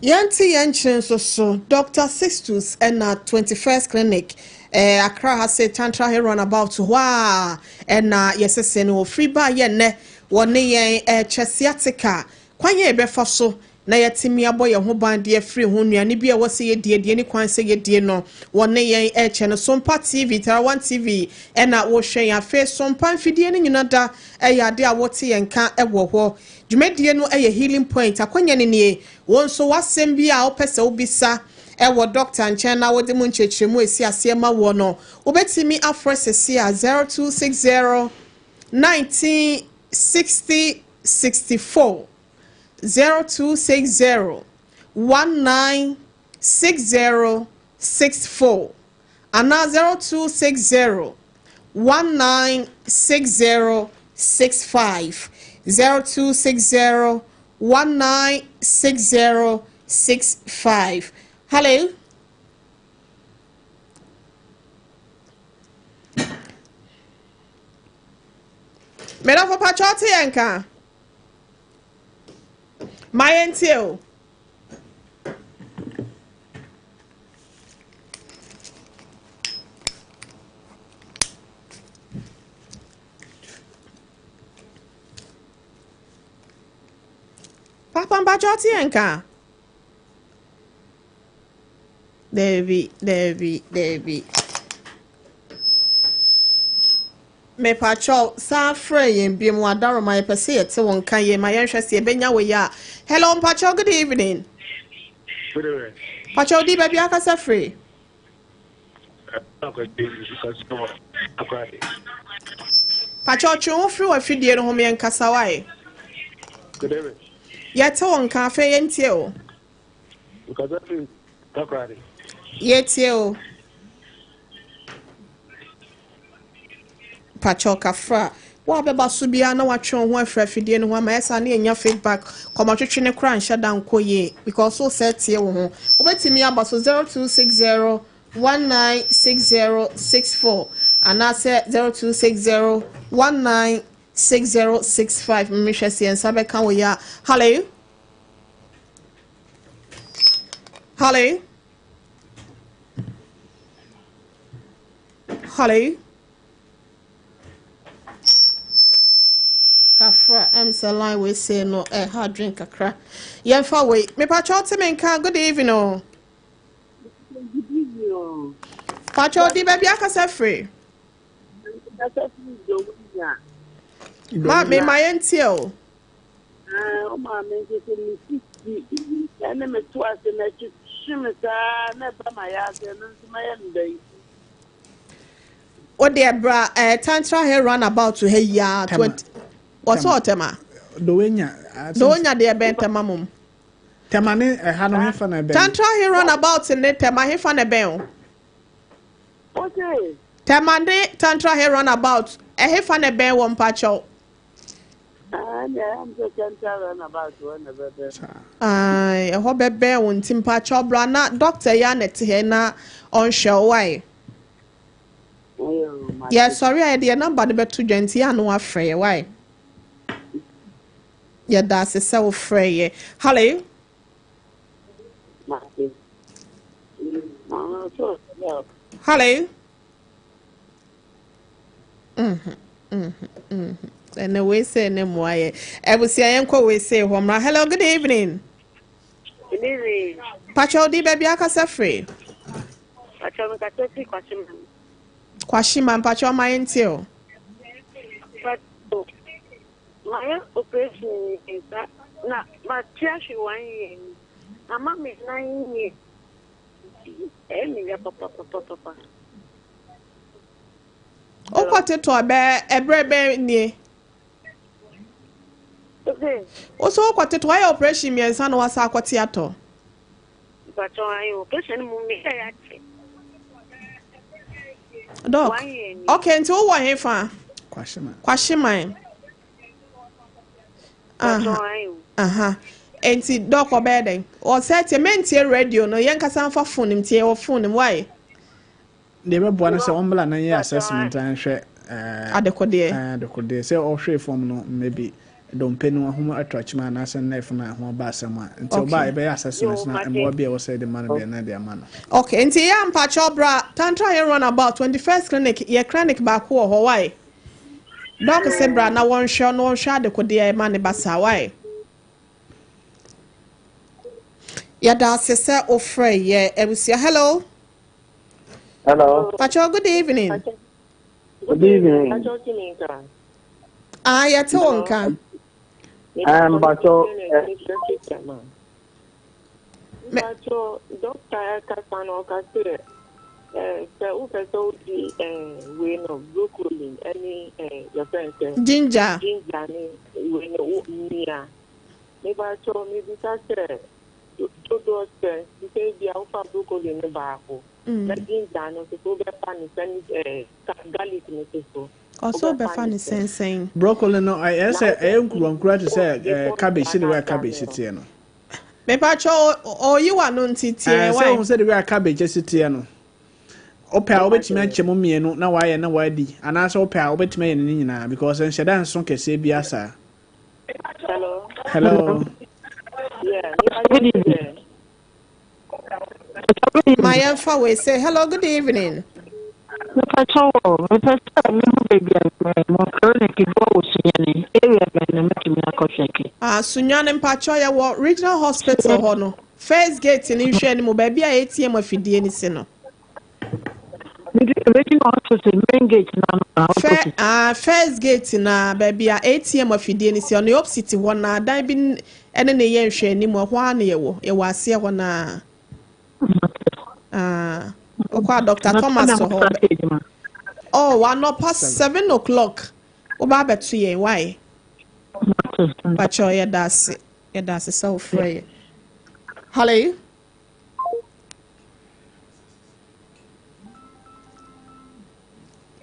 Yɛnte yɛn nkyene nso so. Dr Sixtus ɛna 21st Clinic, Accra ha sɛ Tantra Hill roundabout hɔ a ɛna yɛsese no. Ofiri ba yɛ nnɛ wɔne yɛn ɛkyɛ sciatica, kwan yɛ yɛbɛfa so na yɛtumi abɔ yɛn ho ban deɛ firi ho, nnuane bi a ɛwɔ sɛ yɛdie deɛ ne kwan sɛ yɛdie no, wɔne yɛn ɛkyɛ no. Sompa TV, Tarawan TV ɛna wɔhwɛ yɛn. Afei Sompa mfidie no nyina da ɛyɛ ade a wɔte yɛn ka ɛwɔ hɔ. Dwumadie no ɛyɛ Healing Point. Akɔnya no nie, wɔn nso wasɛm bi a wopɛ sɛ wobisa ɛwɔ dɔkta nkyɛn na wode mu nkyerɛkyerɛmu esi aseɛ ma wɔ no, wobɛtumi afrɛ sɛsi a 0260 19 60 64, 0260 19 60 64 anaa 0260 19 60 65, 0260 19 60 65. Hello. Medɔfo pakyɛ ɔte yɛn nka. Ma yɛntie o. Papa mpakyɛ ɔte yɛn nka. Daabi, daabi, daabi. Mepakyɛw, san frɛ yɛn biom wadaroma yɛpɛ sɛ yɛte wo nka yie ma yɛnhwɛ sɛ yɛbɛnya wo yi a. Hello mpakyɛw, good evening. Good evening. Pakyɛw di baabi akasa firi. Pakyɛw twe wo firi w'afidie no ho ma yɛnkasa wae. Good evening. Yɛte wo nka afei yɛntie o. Nkasa firi Takoradi. Yɛtie o. Pakyɛw kafra. Wo a bɛba so biara na watwe wo ho afiri afidie no ho ama ɛsa ne yɛnya feedback. Kɔmɔtwetwe ne kora nhyɛ da nkɔ yie because wo sɛ tie wo ho. Wobɛtumi aba so 0260 196064 anaasɛ 0260 196065. Mmehwɛ sɛ yɛn nsa bɛka wo yi a. Hello. Hello. Hello. Kafra, sɛ line wei sei no ɛha adwen kakra. Yɛmfa wei. Mepakyɛ wote me nka. Good evening o. Good evening o. Pakyɛ odi baabi akasa firi. Kasa firi Dɔwunya. Ma me ma yɛntie o. O maame nso so me sisi ɛne me to ase na ɛtwetwe me saa na ɛba ma yɛ ase ɛno nso mɛyɛ no dɛn. Wode ɛbra Tantra Hill roundabout ha yi a 20. Wɔsɛ ɔtɛma. Dɔwunya. Dɔwunya deɛ ɛbɛn tɛma mom. Tɛma ne ɛha no hefa na ɛbɛn. Tantra Hill roundabout ne tɛma hefa na ɛbɛn o. O se. Tɛma ne Tantra Hill roundabout ɛhefa na ɛbɛn wɔ mpakyɛw. Ɛhɔ bɛbɛn wo nti mpakyɛw bra na doctor yi a na ɛte ha na ɔnhwɛ wo wae. Yɛsɔre a yɛde yɛn number no bɛto dwa nti yɛ ano afrɛ yɛ wae. Yɛda ase sɛ wofrɛ yɛ. Hello. Hello. Ɛnɛ wei sɛ ne mmoa yɛ. Abusua yɛnkɔ wei sɛ hɔ mmra. Hello, good evening. Good evening. Pakyɛw di baabi akasa firi. Pakyɛw mekasa firi Kwashieman. Kwashieman mpakyɛw ma yɛntie o. Pakyɛw mayɛ operation mmiɛnsa na mate ahwe 1 year ni. Ama me nan yie. Ɛyɛ me ya papapapapa. Wokɔ tetɔ ɛbɛ ɛbrɛ bɛn nie. Okay. Wo so wokɔ tetɔ wayɛ operation mmiɛnsa na wasa akɔte atɔ. Pakyɛw ayɛ operation mu meyɛ yɛ akyɛ. Doc. 1 year ni. Okay, nti wowɔ he fa? Kwashieman. Kwashieman. Pakyɛw ayɛ o. Aha. Nti doc ɔbɛyɛ dɛn? Ɔsɛ tie mentie radio no yɛnkasa mfa phone mu tie wɔ phone mu wae. Deɛ ɛbɛboa no sɛ ɔmmra na yɛ assessment anhwɛ Adekodeɛ. Adekodeɛ sɛ ɔhwɛ fam no maybe dompe no ho atɔ akyima anaasɛ nerve no a ho aba asɛm a nti ɔba a yɛbɛyɛ assessment na mmoa bi a ɛwɔ sɛ yɛde ma no deɛ na de ama no. Okay, nti yɛ mpakyɛw bra Tantra Hill roundabout 21st clinic yɛ clinic baako wɔ hɔ wae. Doc sɛ bra na wɔnhwɛ na wɔnhwɛ adekodeɛ ma ne ba saa wae. Yɛda ase sɛ wofrɛ yɛ abusua. Hello. Hello. Pakyɛw, good evening. Good evening. Pakyɛw ti mi nka. Ah, yɛte wo nka. Mpakyɛw. Mpakyɛw, doctor ɛkasa na ɔka sɛ sɛ wopɛ sɛ wodi wei no broccoli ɛne yɛfrɛ sɛ ginger. Ginger ne wei no mmea. Mepakyɛw mebisa sɛ dodoɔ sɛ sɛ bi a wofa broccoli ne baako na ginger no nso so wobɛfa ne sɛ ne garlic no nso so. Ɔsɛ wobɛfa ne sɛnsɛn. Broccoli no ɛyɛ sɛ ɛyɛ nkuruwankura te sɛ cabbage sɛ de wei a cabbage teɛ no. Mepakyɛw ɔyi wa no nti tie Sɛ wae. ohun sɛ de wei a cabbage si teɛ no. Wopɛ a wobɛtumi akyɛ mu mmienu na wayɛ na wadi anaasɛ wopɛ a wobɛtumi ayɛ no ne nyinaa because nhyɛ da nso kɛseɛ biara saa. Hello. Hello. Yeah, good evening. Ma yɛmfa wei sɛ hello good evening. Mepakyɛ wɔ mepɛ sɛ mehu baabi a mo clinic bi wɔ Sunyani area bɛn na mɛtumi akɔ check. Ah, Sunyani mpakyɛ yɛwɔ regional hospital hɔ no first gate ne nhwɛ no mu baabi a ATM afidie no si no. Regional hospital main gate na no opposite. Ah, first gate na baabi a ATM afidie no si ɔno opposite hɔ na dan bi ne ne yɛ nhwɛ anim ɛhɔ ara na yɛwɔ yɛwɔ aseɛ hɔ na. Ah, wokɔ a Dr. Thomas hɔ. Oh, anɔpa 7 o'clock woba abɛto yɛn why? Pakyɛ yɛda ase yɛda ase sɛ wofrɛ yɛ. Hello.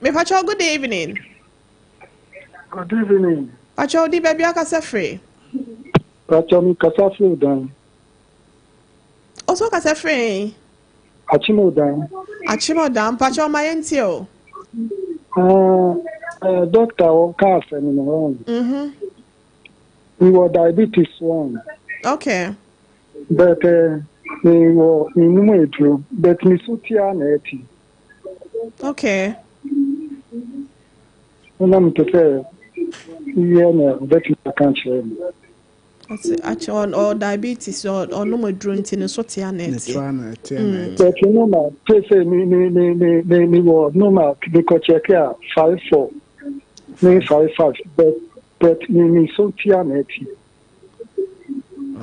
Mepakyɛ good evening. Good evening. Pakyɛ odi baabi akasa firi. Pakyɛ mi kasa firi dan. Ɔsɔ kasa firi. Akyem Odan. Akyem Odan mpakyɛ ɔma yɛn ti o. Doctor ɔka asɛm no wɔn. Mi wɔ diabetes one. Okay. But mi wɔ mi num eduro but mi so tia na ɛti. Okay. Ɛna mi pɛ sɛ yɛ na ɔbɛtumi aka kyerɛ mi. Ɔte akyɛ ɔ diabetes ɔnom aduro nti ne so tea na ɛte. But normal pɛ sɛ mi wɔ normal mi kɔ check a 5.4 ne 5.5 but mi so tia na ɛti.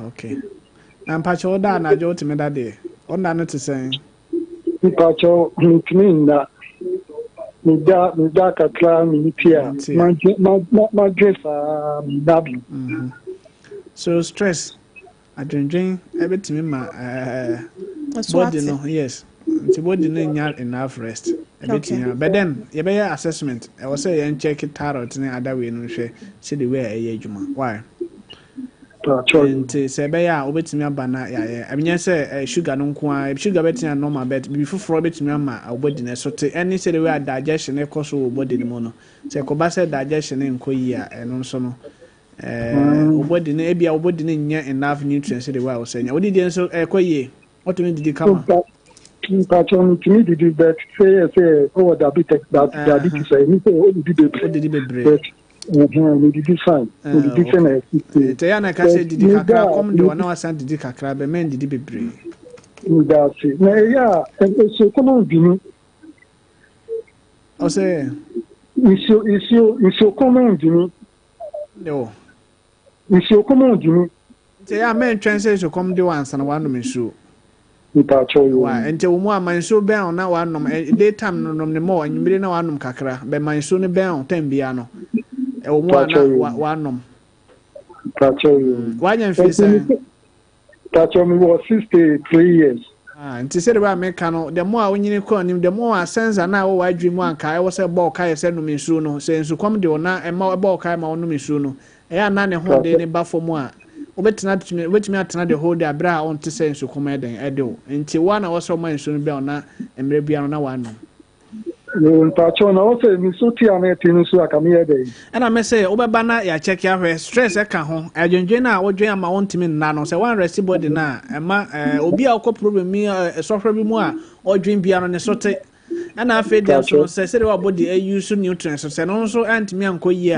Okay. Na mpakyɛ wo da anadwo wotumi da deɛ? Ɔnda no te sɛn? Mpakyɛ ntumi nna. Meda kakra me ti a madwe saa meda bi. So stress adwendwen ɛbɛtumi ma body no, yes, nti body no nya enough rest ɛbɛtumi a, but then yɛbɛyɛ assessment, ɛwɔ sɛ yɛn check thyroid ne ada wei no nhwɛ sɛde wei a ɛyɛ adwuma why. Nti sɛ ɛbɛyɛ a wobɛtumi aba na yɛayɛ, ɛnyɛ sɛ sugar no nko ara, sugar bɛtumi a normal, but biribi foforɔ bɛtumi ama wo body no ɛso te, ɛne sɛde wei a digestion ɛkɔ so wɔ body no mu no, sɛ ɛkɔba sɛ digestion nkɔ yie a, ɛno nso no wo body no ebia wo body no nyɛ enough nutrients sɛde wei a wɔsɛ nya. Wodidi nso ɛkɔ yie? Wotumi didi kama? Mpakyɛ metumi didi, but sɛ yɛ sɛ ɔwɔ diabetes a ɛni sɛ ɔdidi bebree. Wodidi bebree? But medidi fine, medidi sɛ na ɛsi. Nti ɛyɛ na ɛka sɛ didi kakra, kɔm de wɔ na wasan didi kakra bɛ mɛn didi bebree. Meda ase. Na ɛyɛ a nsuo kɔm ndimi. Ɔsɛ nsuo kɔm ndimi. Yo. Nsuo kɔm ndimi. Nti ɛyɛ a mɛntwɛn sɛ nsuo kɔm de wɔ ansa na wanom nsuo. Mpakyɛ yo. Wa nti wo mu ama nsuo bɛn wo na wanom daytime no nom ne mɔ, anwummere na wanom kakra, bɛma nsuo no bɛn wo time bia no ɛwɔ mu a na wanom. Mpakyɛ yo. Wanya mfie sɛn? Mpakyɛ mi wɔ 63 years. Ah, nti sɛde bɛ a meka no, the more a wonyini kɔ anim, the more a sensor na ɛwɔ w'adwene mu anka ɛwɔ sɛ bɔɔ kaeɛ sɛ nom nsuo no, sɛ nsukɔm de wo na ɛma ɛbɔɔ kaeɛ ma wonom nsuo no, ɛyɛ a na ne ho de ne ba fam a wobɛtena tumi wobɛtumi atena the whole day abere a wonte sɛ nsukɔm ɛdɛn ɛde wo. Nti wo a na wɔsɛ ɔma nsuo no bɛn wo na mmerɛ biara no na wanom. Mpakyɛ na wɔsɛ mi so tia na ɛte no so aka meyɛ dɛ. Ɛna mɛ sɛ wobɛba na yɛakyɛke ahwɛ, stress ɛka ho, adwendwen no a wodwen ama wontumi nna no, sɛ woanrest body no a ɛma obi a wokɔ problem mi sɔhwɛ bi mu a ɔdwen bia no ne so te. Ɛna afei deɛ nso no sɛ sɛdeɛ wa body ayi so nutrients sɛ no nso ɛntumi ankɔ yie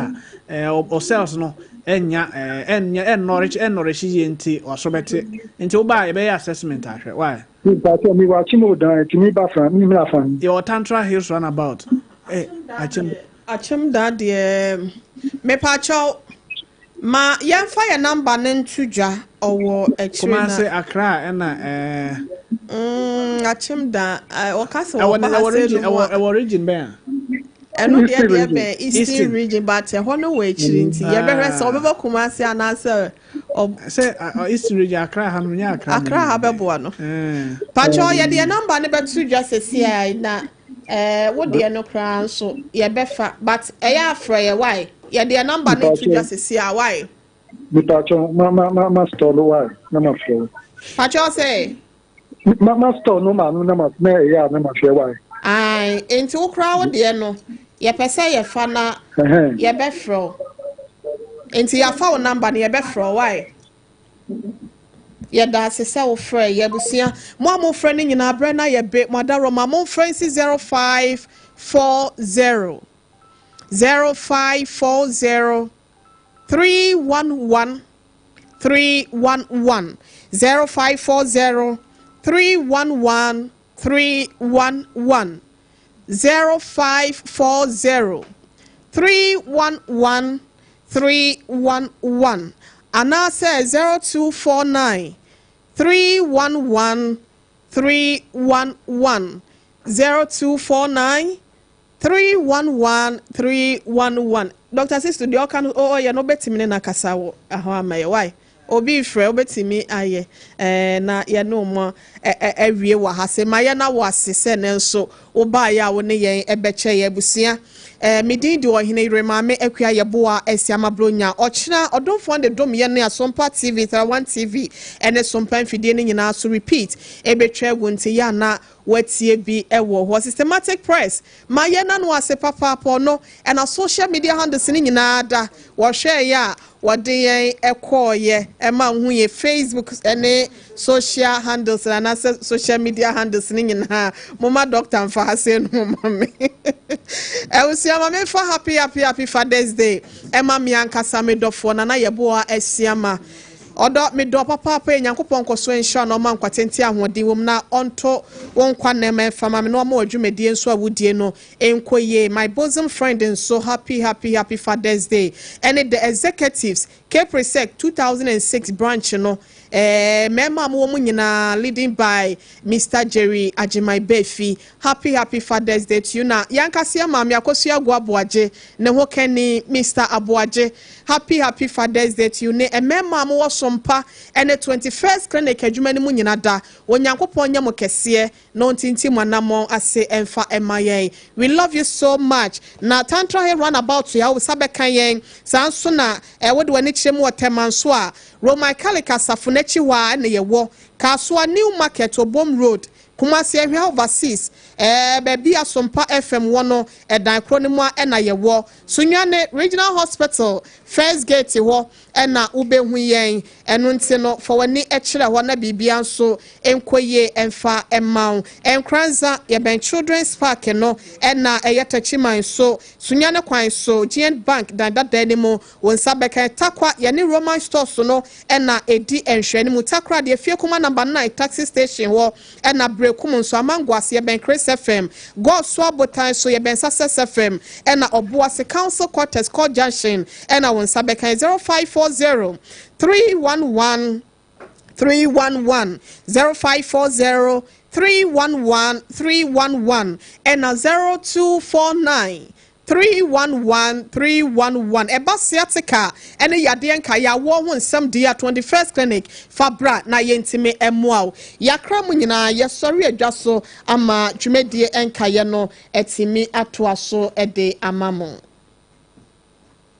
a ɔ cells no ɛnya ɛnya ɛnnɔrehye yie, nti waso bɛte. Nti woba a yɛbɛyɛ assessment ahwɛ why. Mpakyɛ mi wɔ Akyem Odan, ɛtumi ba fa mi mmra fa. Yɛwɔ Tantra Hills roundabout Akyem. Akyem da deɛ, mepakyɛw ma yɛmfa yɛ number no nto dwa, ɔwɔ akyire na. Kumase, Accra ɛna Akyem da ɔka sɛ ɛwɔ ɔba ha ɛwɔ sɛ region no mu ɛwɔ a ɛwɔ region bɛn a? Ɛno deɛ Eastern deɛ Region. bɛn Eastern Eastern. Region, but ɛhɔ no wɔ akyiri nti yɛbɛhwɛ sɛ ɔbɛbɔ Kumase anaasɛ Sɛ Eastern Region, Accra ha no nyɛ Accra. Accra ha bɛboa no. Pakyɛw yɛde yɛ number no bɛto dwa sɛsi a na wo deɛ no koraa nso yɛbɛfa, but ɛyɛ afrɛ yɛ why, yɛde yɛ number no to dwa sɛsi a why. Mpakyɛ ma store no why na ma frɛ wo. Pakyɛw sɛ Ma store no ma no na ma na ɛyɛ a na ma frɛ why. Ah. Ae, nti wo koraa wo deɛ no, yɛpɛ sɛ yɛfa na yɛbɛfrɛ wo. Nti yɛafa wo number no, yɛbɛfrɛ wo, why? Yɛda ase sɛ wofrɛ yɛ abusua. Mo a mofrɛ no nyinaa berɛ na yɛbe mo adaworoma momfrɛ nsi 0540 0540 311 311 0540 311 311 0540 311 311 anaasɛ 0249 311 311 0249 311 311. Dr. Sisto deɛ ɔka no ɔyɛ no, wobɛtumi ne nakasa wɔ ɛhɔ ama yɛ wae. Obi frɛ wobɛtumi ayɛ na yɛne mo awie wɔ ha sɛ ma yɛ na wɔ ase sɛ ne nso wobaeɛ a wo ne yɛn ɛbɛkyɛ yɛ abusua. Medin di Ɔhene Yere Maame Akua Yɛboa Asiama Bronya. Ɔkyena Ɔdomfoɔ de dom yɛ ne Asompa TV, 1 TV ɛne Sompa mfidie no nyinaa so repeat ɛbɛtwa agu, nti yɛ ana watie bi ɛwɔ hɔ. Systematic Press ma yɛ nano ase papaapɔ no, ɛna social media handles no nyinaa da wɔhwɛ yɛ a wɔde yɛn ɛkɔɔyɛ ɛma ho yɛ Facebook ɛne social handles anaasɛ social media handles no nyinaa. Moma doctor mfa ha sɛ no ma me ɛwusua ma memfa happy happy happy Father's Day ɛma me ankasa me dɔfoɔ Nana Yɛboa Asiama. Ɔdɔ medɔ papaapa yɛ. Nyankopɔn nkɔ so nhyira na ɔma nkwatente ahoɔden wɔ mu na ɔnto wɔn nkwa nnɛma ɛfa ma me na ɔma ɔdwumadie nso a wodie no nkɔ yie. My bosom friend nso, happy happy happy Father's Day, ɛne the executives Capresec 2006 branch no, mmarima a wɔwɔ mu nyinaa, leading by Mr Jerry Agyemai Befi, happy happy Father's Day to you. Na yankasi maame Akosua Agu Aboagye ne ho kɛni Mr Aboagye, happy happy Father's Day to you, ne mmarima a wɔwɔ Sompa ɛne 21st Clinic adwuma no mu nyinaa da. Onyankopɔn nyɛ mo kɛseɛ na ɔntintim mo anammɔn ase ɛmfa ɛma yɛn. We love you so much. Na Tantra Hill Roundabout yɛ awo bɛka yɛn saa nso na ɛwɔ de w'ani kyerɛ mu wɔ Tɛma nso a, Roman Catholic asafo n'akyi hɔ a ɛna yɛwɔ. Kasoa New Market, Obom Road, Kumasi Ahwea Overseas, baabi Asompa FM wɔ no, ɛdan koro no mu a ɛna yɛwɔ. Sunyane Regional Hospital first gate hɔ ɛna wobɛhu yɛn. Ɛno nti no, fa w'ani kyerɛ hɔ na biribia nso nkɔ yie ɛmfa ɛma wo. Nkranza, yɛbɛn Children's Park no, ɛna ɛyɛ Takyiman so, Sunyane kwan so, GN Bank dan dada no mu, wɔn nsa bɛka. Takwa, yɛne Roman Stores no ɛna ɛdi nhwɛ no mu. Takra deɛ, Fie Kuma number 9 taxi station hɔ, ɛna Brekum nso, Amango ase, yɛbɛn Chris FM. Goaso Abotan so, yɛbɛn Success FM, ɛna Ɔboase Council Quarters, Court Junction, ɛna wɔn nsa bɛka. 0540 311 311, 0540 311 311, ɛna 0249 311 311. Ɛba sciatica ɛne yadeɛ nka yɛawoɔ ho nsɛm deɛ a, 21st Clinic fa bra na yɛntumi ɛmmoa wo. Yɛakra mu nyinaa, yɛsɔre adwa so ama dwumadie nkayɛ no ɛtumi atoa so ɛde ama mo.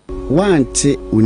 Wante wo.